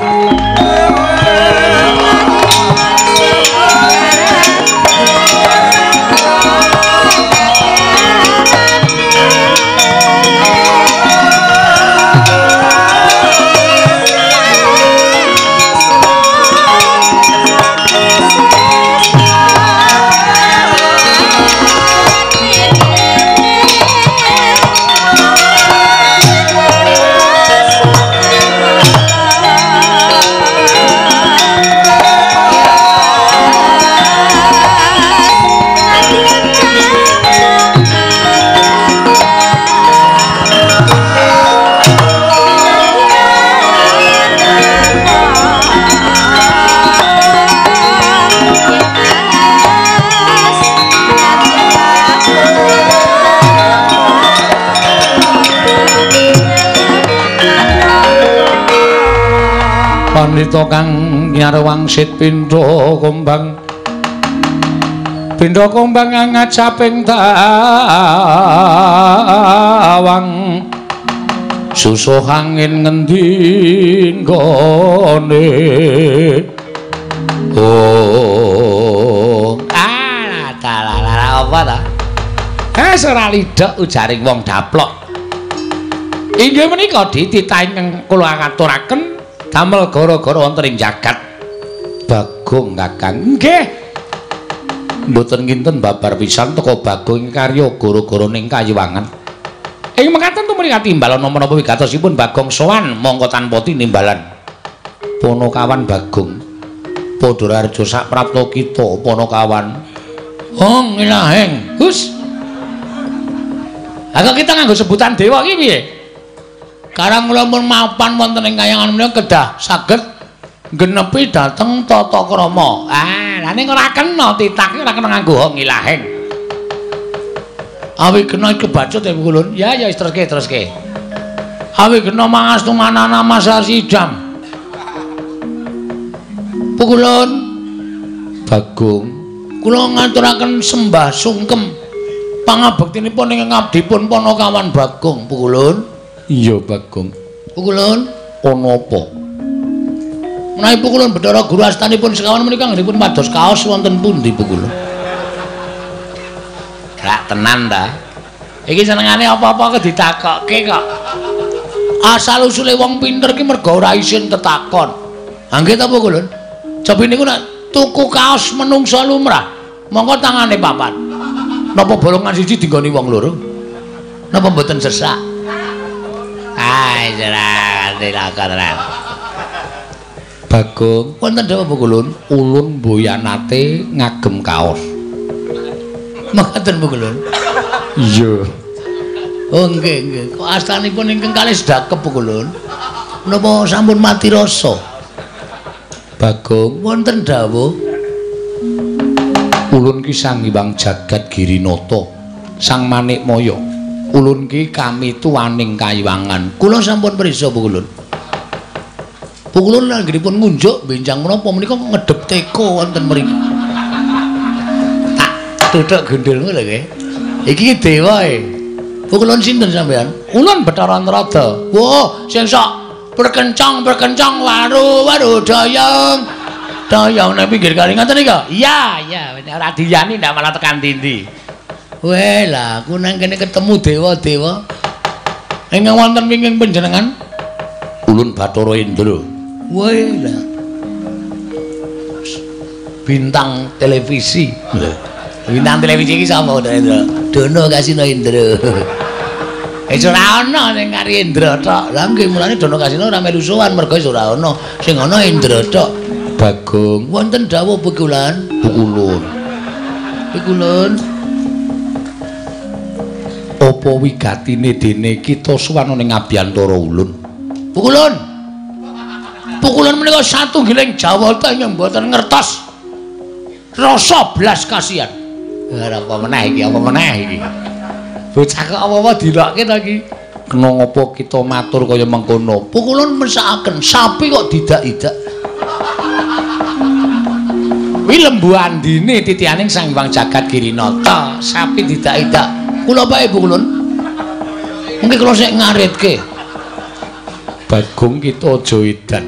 Speaker 2: Pandhita kang nyarwangsit pindha kumbang, pindha kumbang ngajaping tawang, susuh angin ngendi nggone. Oh,
Speaker 3: ah, dalah apa ta? Eh, ora lidhok ujaring wong daplok. Inggih menika dititah ingkang kula aturaken damel gara-gara wonten ing jagat.
Speaker 2: Bagong Kakang.
Speaker 3: Nggih. Mboten kinten babar pisan teka Bagong karya gara-gara ning kayiwangan. Ing mekaten tumrih katimbalana menapa wigatosipun Bagong sowan mongko tanpa tinimbalan.
Speaker 2: Panakawan Bagong. Padha raharja sak prapta kita Panakawan.
Speaker 1: Hong ilaheng. Hus. Lah kok kita nganggo sebutan dewa iki piye? Karang kula pun mapan wonten ing kayangan menika kedah saged genepi dhateng tata krama. Ah, lah ning ora kena titah ora kena nganggo hong ilaheng. Awi kena kebacut ya Pukulun. Ya ya teruske teruske. Awi kena mangastu manana masasidam. Pukulun
Speaker 3: Bagong,
Speaker 1: kula ngaturaken sembah sungkem pangabektinipun ing ngabdipun Panakawan Bagong. Pukulun.
Speaker 3: Iya Bagong.
Speaker 1: Pukulun,
Speaker 3: ana apa?
Speaker 1: Menawi Pukulun Bathara Guru astanipun sekawan menika anggenipun pados kaos wonten pundi Pukulun? Rak tenan ta. Iki senengane apa-apa kok ditakokke kok. Asal usule wong pinter ki mergo ora isin tetakon. Ha nggih ta Pukulun? Cobi niku nek tuku kaos menungsa lumrah, mongko tangane papat. Napa bolongan siji dinggoni wong loro? Napa mboten sesak? Ai ora dilakon tenan.
Speaker 3: Bagong,
Speaker 1: wonten dawuh Pukulun,
Speaker 3: ulun mboyanate ngagem kaos.
Speaker 1: Mekaten Pukulun.
Speaker 3: Iya.
Speaker 1: Oh nggih nggih. Kok astanipun ingkang kalih sedakep Pukulun? Menapa sampun mati rasa?
Speaker 3: Bagong,
Speaker 1: wonten dawuh.
Speaker 3: Ulun ki Sang Hyang Jagat Girinata, Sang Manikmaya. Ulun ki kami tuaning kayiwangan.
Speaker 1: Kula sampun prisa Pukulun. Pukulun anggenipun ngunjuk benjang menapa menika ngedep teko wonten mriki. Tak tuthuk gundulmu lho kowe. Iki dewa e. Pukulun sinten sampean? Ulun Bathara Narada. Wah, sing sok perkencang-perkencang waru-waru dayang. Dayang nang pinggir kali ngoten nika? Iya, iya, ora diyani ndak malah tekan dindi. Weh lah, aku nang kene ketemu dewa-dewa. Ingkang wonten wingking panjenengan?
Speaker 3: Ulun Bathara Indra.
Speaker 1: Weh lah. Bintang televisi. Bintang televisi iki sapa Indra? Dono Kasino Indra. Wis ora ana sing kari Indra tok. Lah nggih mulane Dono Kasino ora melu sowan mergo wis ora ana. Sing ana Indra tok.
Speaker 3: Bagong,
Speaker 1: wonten dawuh Pukulan?
Speaker 3: Pukulun.
Speaker 1: Pukulun.
Speaker 3: Apa wigatine dene kita sowan ning abiyantara ulun?
Speaker 1: Pukulun. Pukulun menika satunggiling jawata ingkang mboten ngertos rasa blas kasihan. Ora apa meneh iki, apa meneh iki. Bocah kok apa-apa dilokke ta iki?
Speaker 3: Kena ngapa kita matur kaya mengkono?
Speaker 1: Pukulun mesakaken sapi kok didak-idak. Kuwi lembu andine titianing Sang Hyang Jagat Girinata, sapi didak-idak. Kula bae Pukulun. Mungkin kula sik ngaritke.
Speaker 3: Bagong kita aja edan.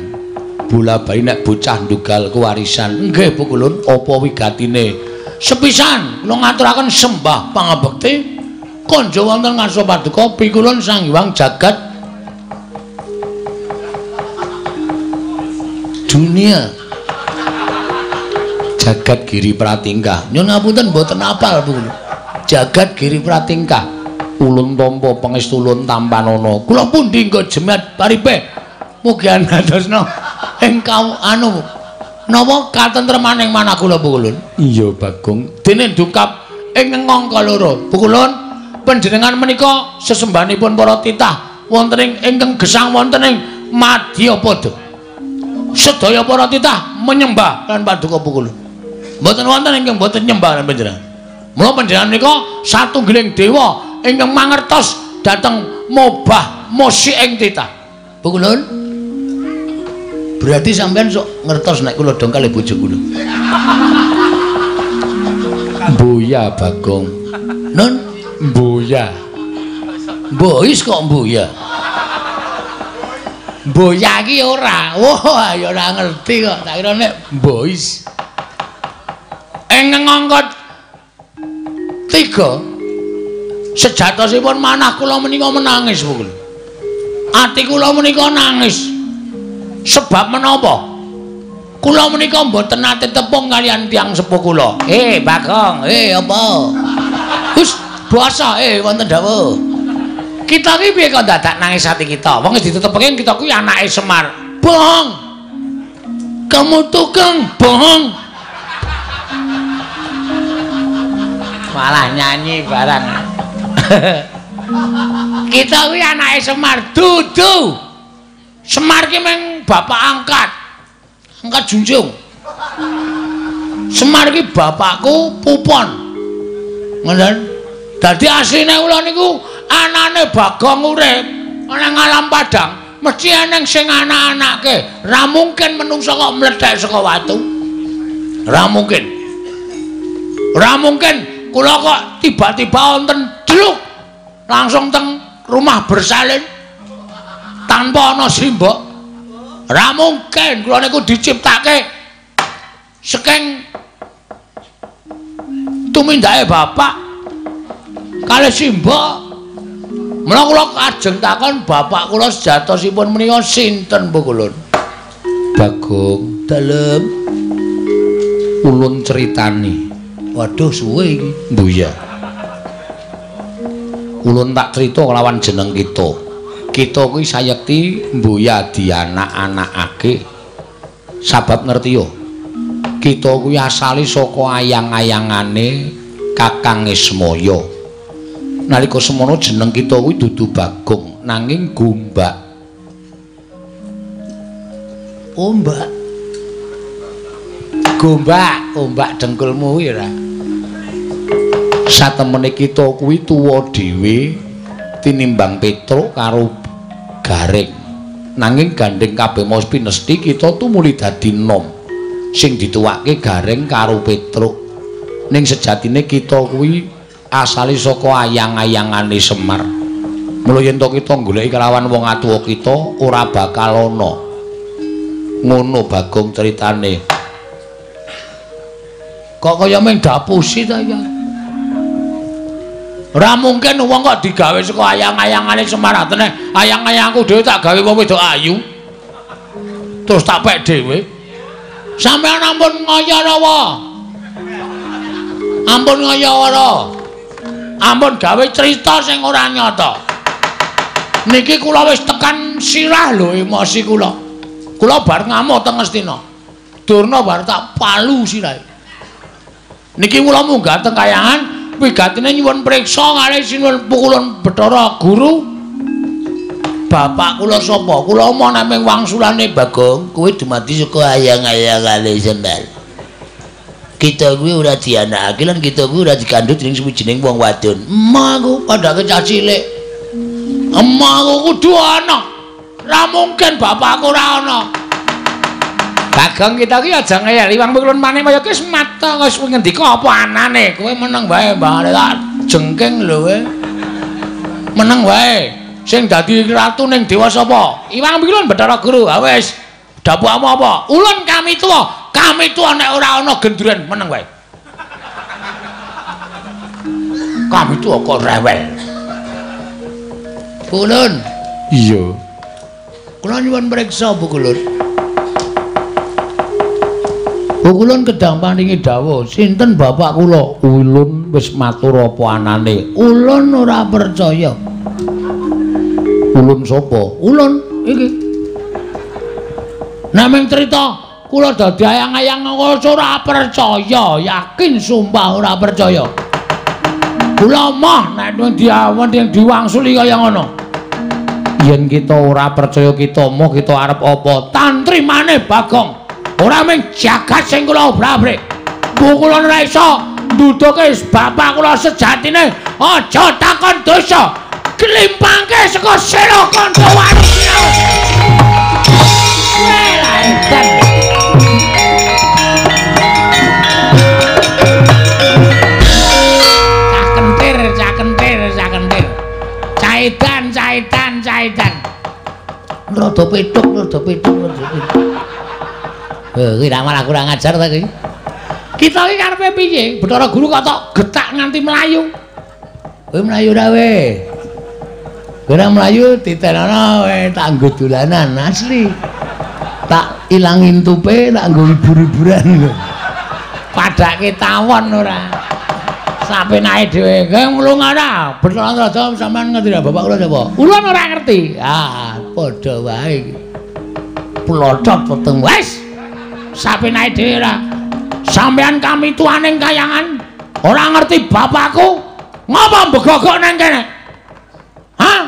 Speaker 3: Bola bali nek bocah ndugal kewarisan.
Speaker 1: Nggih Pukulun,
Speaker 3: apa wigatine?
Speaker 1: Sepisan kula ngaturaken sembah pangabekti konjo wonten ngarsa paduka Pikulun Sang Hyang Jagat Dunia.
Speaker 3: Jagat Giri Pratingkah.
Speaker 1: Nyuwun ngapunten mboten apal Pukulun. Jagat Giri Pratingkah.
Speaker 3: Ulun tampa pangestu ulun tampanana.
Speaker 1: Kula pundi nggo jemat paripe. Mugi andadosna ing anu napa katentremaning manah kula Pukulun.
Speaker 3: Iya Bagong.
Speaker 1: Dene dungkap ing angka loro. Pukulun, panjenengan menika sesembahanipun para titah wonten ing ingkang gesang wonten ing Madyapada. Sedaya para titah menyembah lan paduka Pukulun. Mboten wonten ingkang mboten nyembah lan panjenengan. Mula panjenengan menika satunggiling dewa ingkang mangertos dhateng mobah musik ing titah. Pukulun, berarti sampean sok ngertos nek kula dongkal bojo kula.
Speaker 3: Mboya Bagong.
Speaker 1: Nun,
Speaker 3: mboya.
Speaker 1: Mbois kok mboya. Mboya iki ora. Wah, ya ora ngerti kok. Tak kira nek mbois. Ing angka 3 sejatosipun manah kula menika menangis Pukulun. Ati kula menika nangis. Sebab menapa? Kula menika mboten nate tepung kaliyan tiyang sepuh kula. Bagong, apa? Hus, basa, wonten dawuh. Kita iki piye kok dadak nangis ati kita? Wong wis ditetepke kita kuwi anake Semar. Bohong. Kamu tukang bohong. Malah nyanyi barang. Kita kuwi anake Semar dudu. Semar ki meng bapak angkat. Angkat junjung. Semar ki bapakku Pupon. Ngoten. Dadi asline kula niku anane Bagong urip ana ngalam padang, mesti eneng sing anak-anake. Ra mungkin menungsa kok mlethek saka watu. Ra mungkin. Ra mungkin kula kok tiba-tiba wonten jeluk langsung teng rumah bersalin tanpa ana simbok. Ra mungkin kula niku diciptake saking tumindake bapak kalih simbok. Mula kula kajeng takon bapak kula sejatosipun menika sinten Bu Kulun?
Speaker 3: Bagong
Speaker 1: dalem
Speaker 3: ulun critani.
Speaker 1: Waduh suwe iki.
Speaker 3: Mbuya. Ulun tak crita kelawan jeneng kita. Kita kuwi sayekti mbuya dianak-anakake. Sabab ngerti yo. Kita kuwi asale saka ayang-ayangane Kakang Ismaya. Nalika semono jeneng kita kuwi dudu Bagong, nanging Gombak.
Speaker 1: Ombak. Gombak, ombak dengkulmu kuwi ora.
Speaker 3: Satemene kita kuwi tuwa dhewe tinimbang Petruk karo Gareng. Nanging gandeng kabeh mau pinesti kita tumuli dadi nom sing dituwake Gareng karo Petruk. Ning sejatine kita kuwi asale saka ayang-ayangane Semar. Mula yen to kita goleki kelawan wong atuwa kita ora bakal ana. Ngono Bagong critane.
Speaker 1: Kok kaya mung dapusi ta ya? Ora mungkin wong kok digawe saka ayang-ayangane Semar. Atene ayang-ayangku dhewe tak gawe wong wedok ayu. Terus tak pek dhewe. Sampeyan ampun ngaya rawa. Ampun ngaya ora. Ampun gawe cerita sing ora nyata. Niki kula wis tekan sirah lho emosi kula. Kula bar ngamuk teng Ngastina. Durna bar tak palu sirahe. Niki kula munggah teng kayangan wigatine nyuwun priksa kalih sinuwun pukulun Bathara Guru. Bapak kula sapa? Kula moh namung wangsulane Bagong,
Speaker 4: kuwi dumadi saka ayang-ayangane Semar. Kita kuwi ora dianakake lan kita kuwi ora dikandhut dening suwijining wong wadon.
Speaker 1: Emah aku padake cah cilik. Emah aku kudu ana. Ora mungkin bapakku ora ana. Bagong kita ki aja ngeyel Iwang Pukulun Manikmaya ki wis mata wis ngendika apa anane. Kowe meneng wae Mbah tak jengking lho kowe. Meneng wae. Sing dadi ratu ning dewa sapa? Iwang Pukulun Bathara Guru. Ha wis. Dapukmu apa? Ulun kami tuwa. Kami tuwa nek ora ana gendruwen meneng wae. Kami tuwa kok rewel. Kulun.
Speaker 3: Iya.
Speaker 1: Kula nyuwun priksa Bu Kulun. Bu Kulun kedang paringi dawuh, sinten bapak kula?
Speaker 3: Ulun wis matur apa anane.
Speaker 1: Ulun ora percaya.
Speaker 3: Ulun sapa?
Speaker 1: Ulun iki. Nek mung crita kula dadi ayang-ayang ora percaya, yakin sumpah ora percaya. Kula moh nek diawon diwangsuli kaya ngono.
Speaker 3: Yen kita ora percaya kita moh kita arep apa?
Speaker 1: Tantrimane Bagong. Ora mung jagat sing kula obrak-abrik. Bu kula ora iso nduduke bapak kula sejatine. Aja takon dosa. Klimpangke saka sira kandha wani. Edan. Cah kentir, cah kentir, cah kentir. Caidan, caidan, caidan. Rada petuk, rada petuk, rada petuk. Kuwi ra malah kurang ajar ta kuwi. Kita iki karepe piye? Bathara Guru kok tok getak nganti mlayu. Kowe mlayu ra we? Kowe ora mlayu ditenono we tak nggo dolanan asli. Tak ilangin tupe tak nggo hibur-hiburan lho. Padake tawon ora. Sapenake dhewe. Kowe nglung ora? Bathara Raja sampean ngerti ra bapak kula sapa? Ulun ora ngerti. Ah, padha wae iki. Plocot weteng wis. Sapenake dhewe ora. Sampean kami tuaning kayangan Ora ngerti bapakku ngapa mbegogok nang kene? Hah?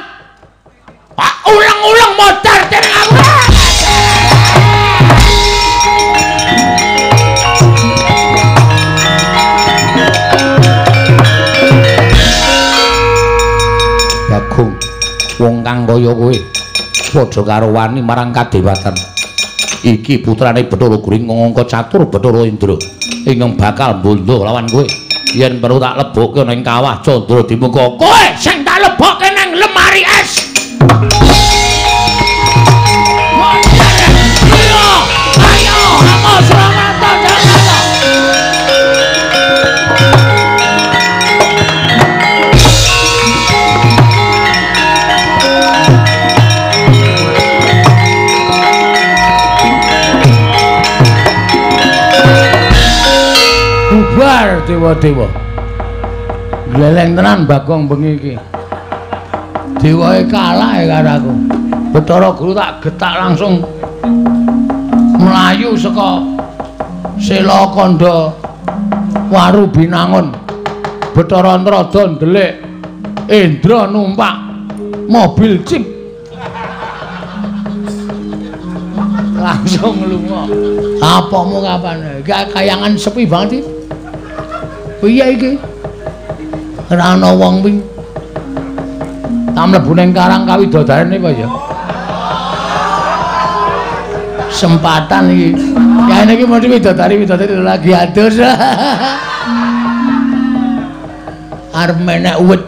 Speaker 1: Pak ulang-ulang modar dening aku.
Speaker 3: Bagong, wong kang kaya kowe padha karo wani marang kadewatan. Iki putrane Bathara Guru ingkang angka catur Bathara Indra ingkang bakal mbondo lawan kowe. Yen perlu tak lebokke ning kawah Candra Dimuka.
Speaker 1: Kowe sing tak lebokke nang lemari es. Ayo, ayo, aku Sramata Jangkata. Bubar dewa-dewa. Gleleng tenan Bagong bengi iki. Dewae kalah ya karo aku. Bathara Guru tak getak langsung mlayu saka Sela Kandha Waru Binangun. Bathara Antrada ndelik Indra numpak mobil jeep. Langsung lunga. Apamu kapan? Kayangan sepi banget iki. Piye iki? Ora ana wong ping. Tak mlebu ning karang kawidodarene apa ya? Sempatan iki. Ya ini iki mesti widodari-widodari lagi adus. Arep menek uwit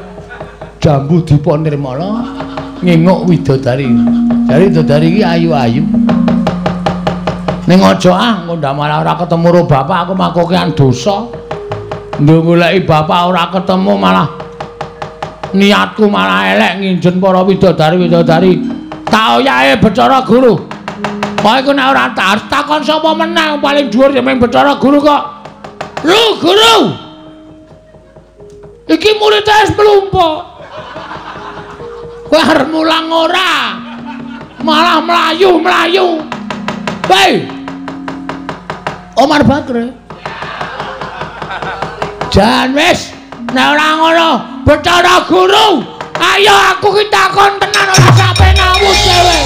Speaker 1: jambu dipa nirmala nginguk widodari. Jare widodari iki ayu-ayu. Ning aja ah, engko ndak malah ora ketemu karo bapak aku makokean dosa. Ndongoleki bapak ora ketemu malah niatku malah elek nginjen para widodari-widodari. Tak oyahe Bathara Guru. Kowe iku nek ora takon sapa meneh paling dhuwur ya mung Bathara Guru kok. Lu guru. Iki muridé wis mlumpuk. Kowe arep mulang ora? Malah mlayu-mlayu. Hei. Omar Bakri. Jan wis nek ora ngono Bathara Guru, ayo aku ki takon tenan ora sampe ngawur dhewe.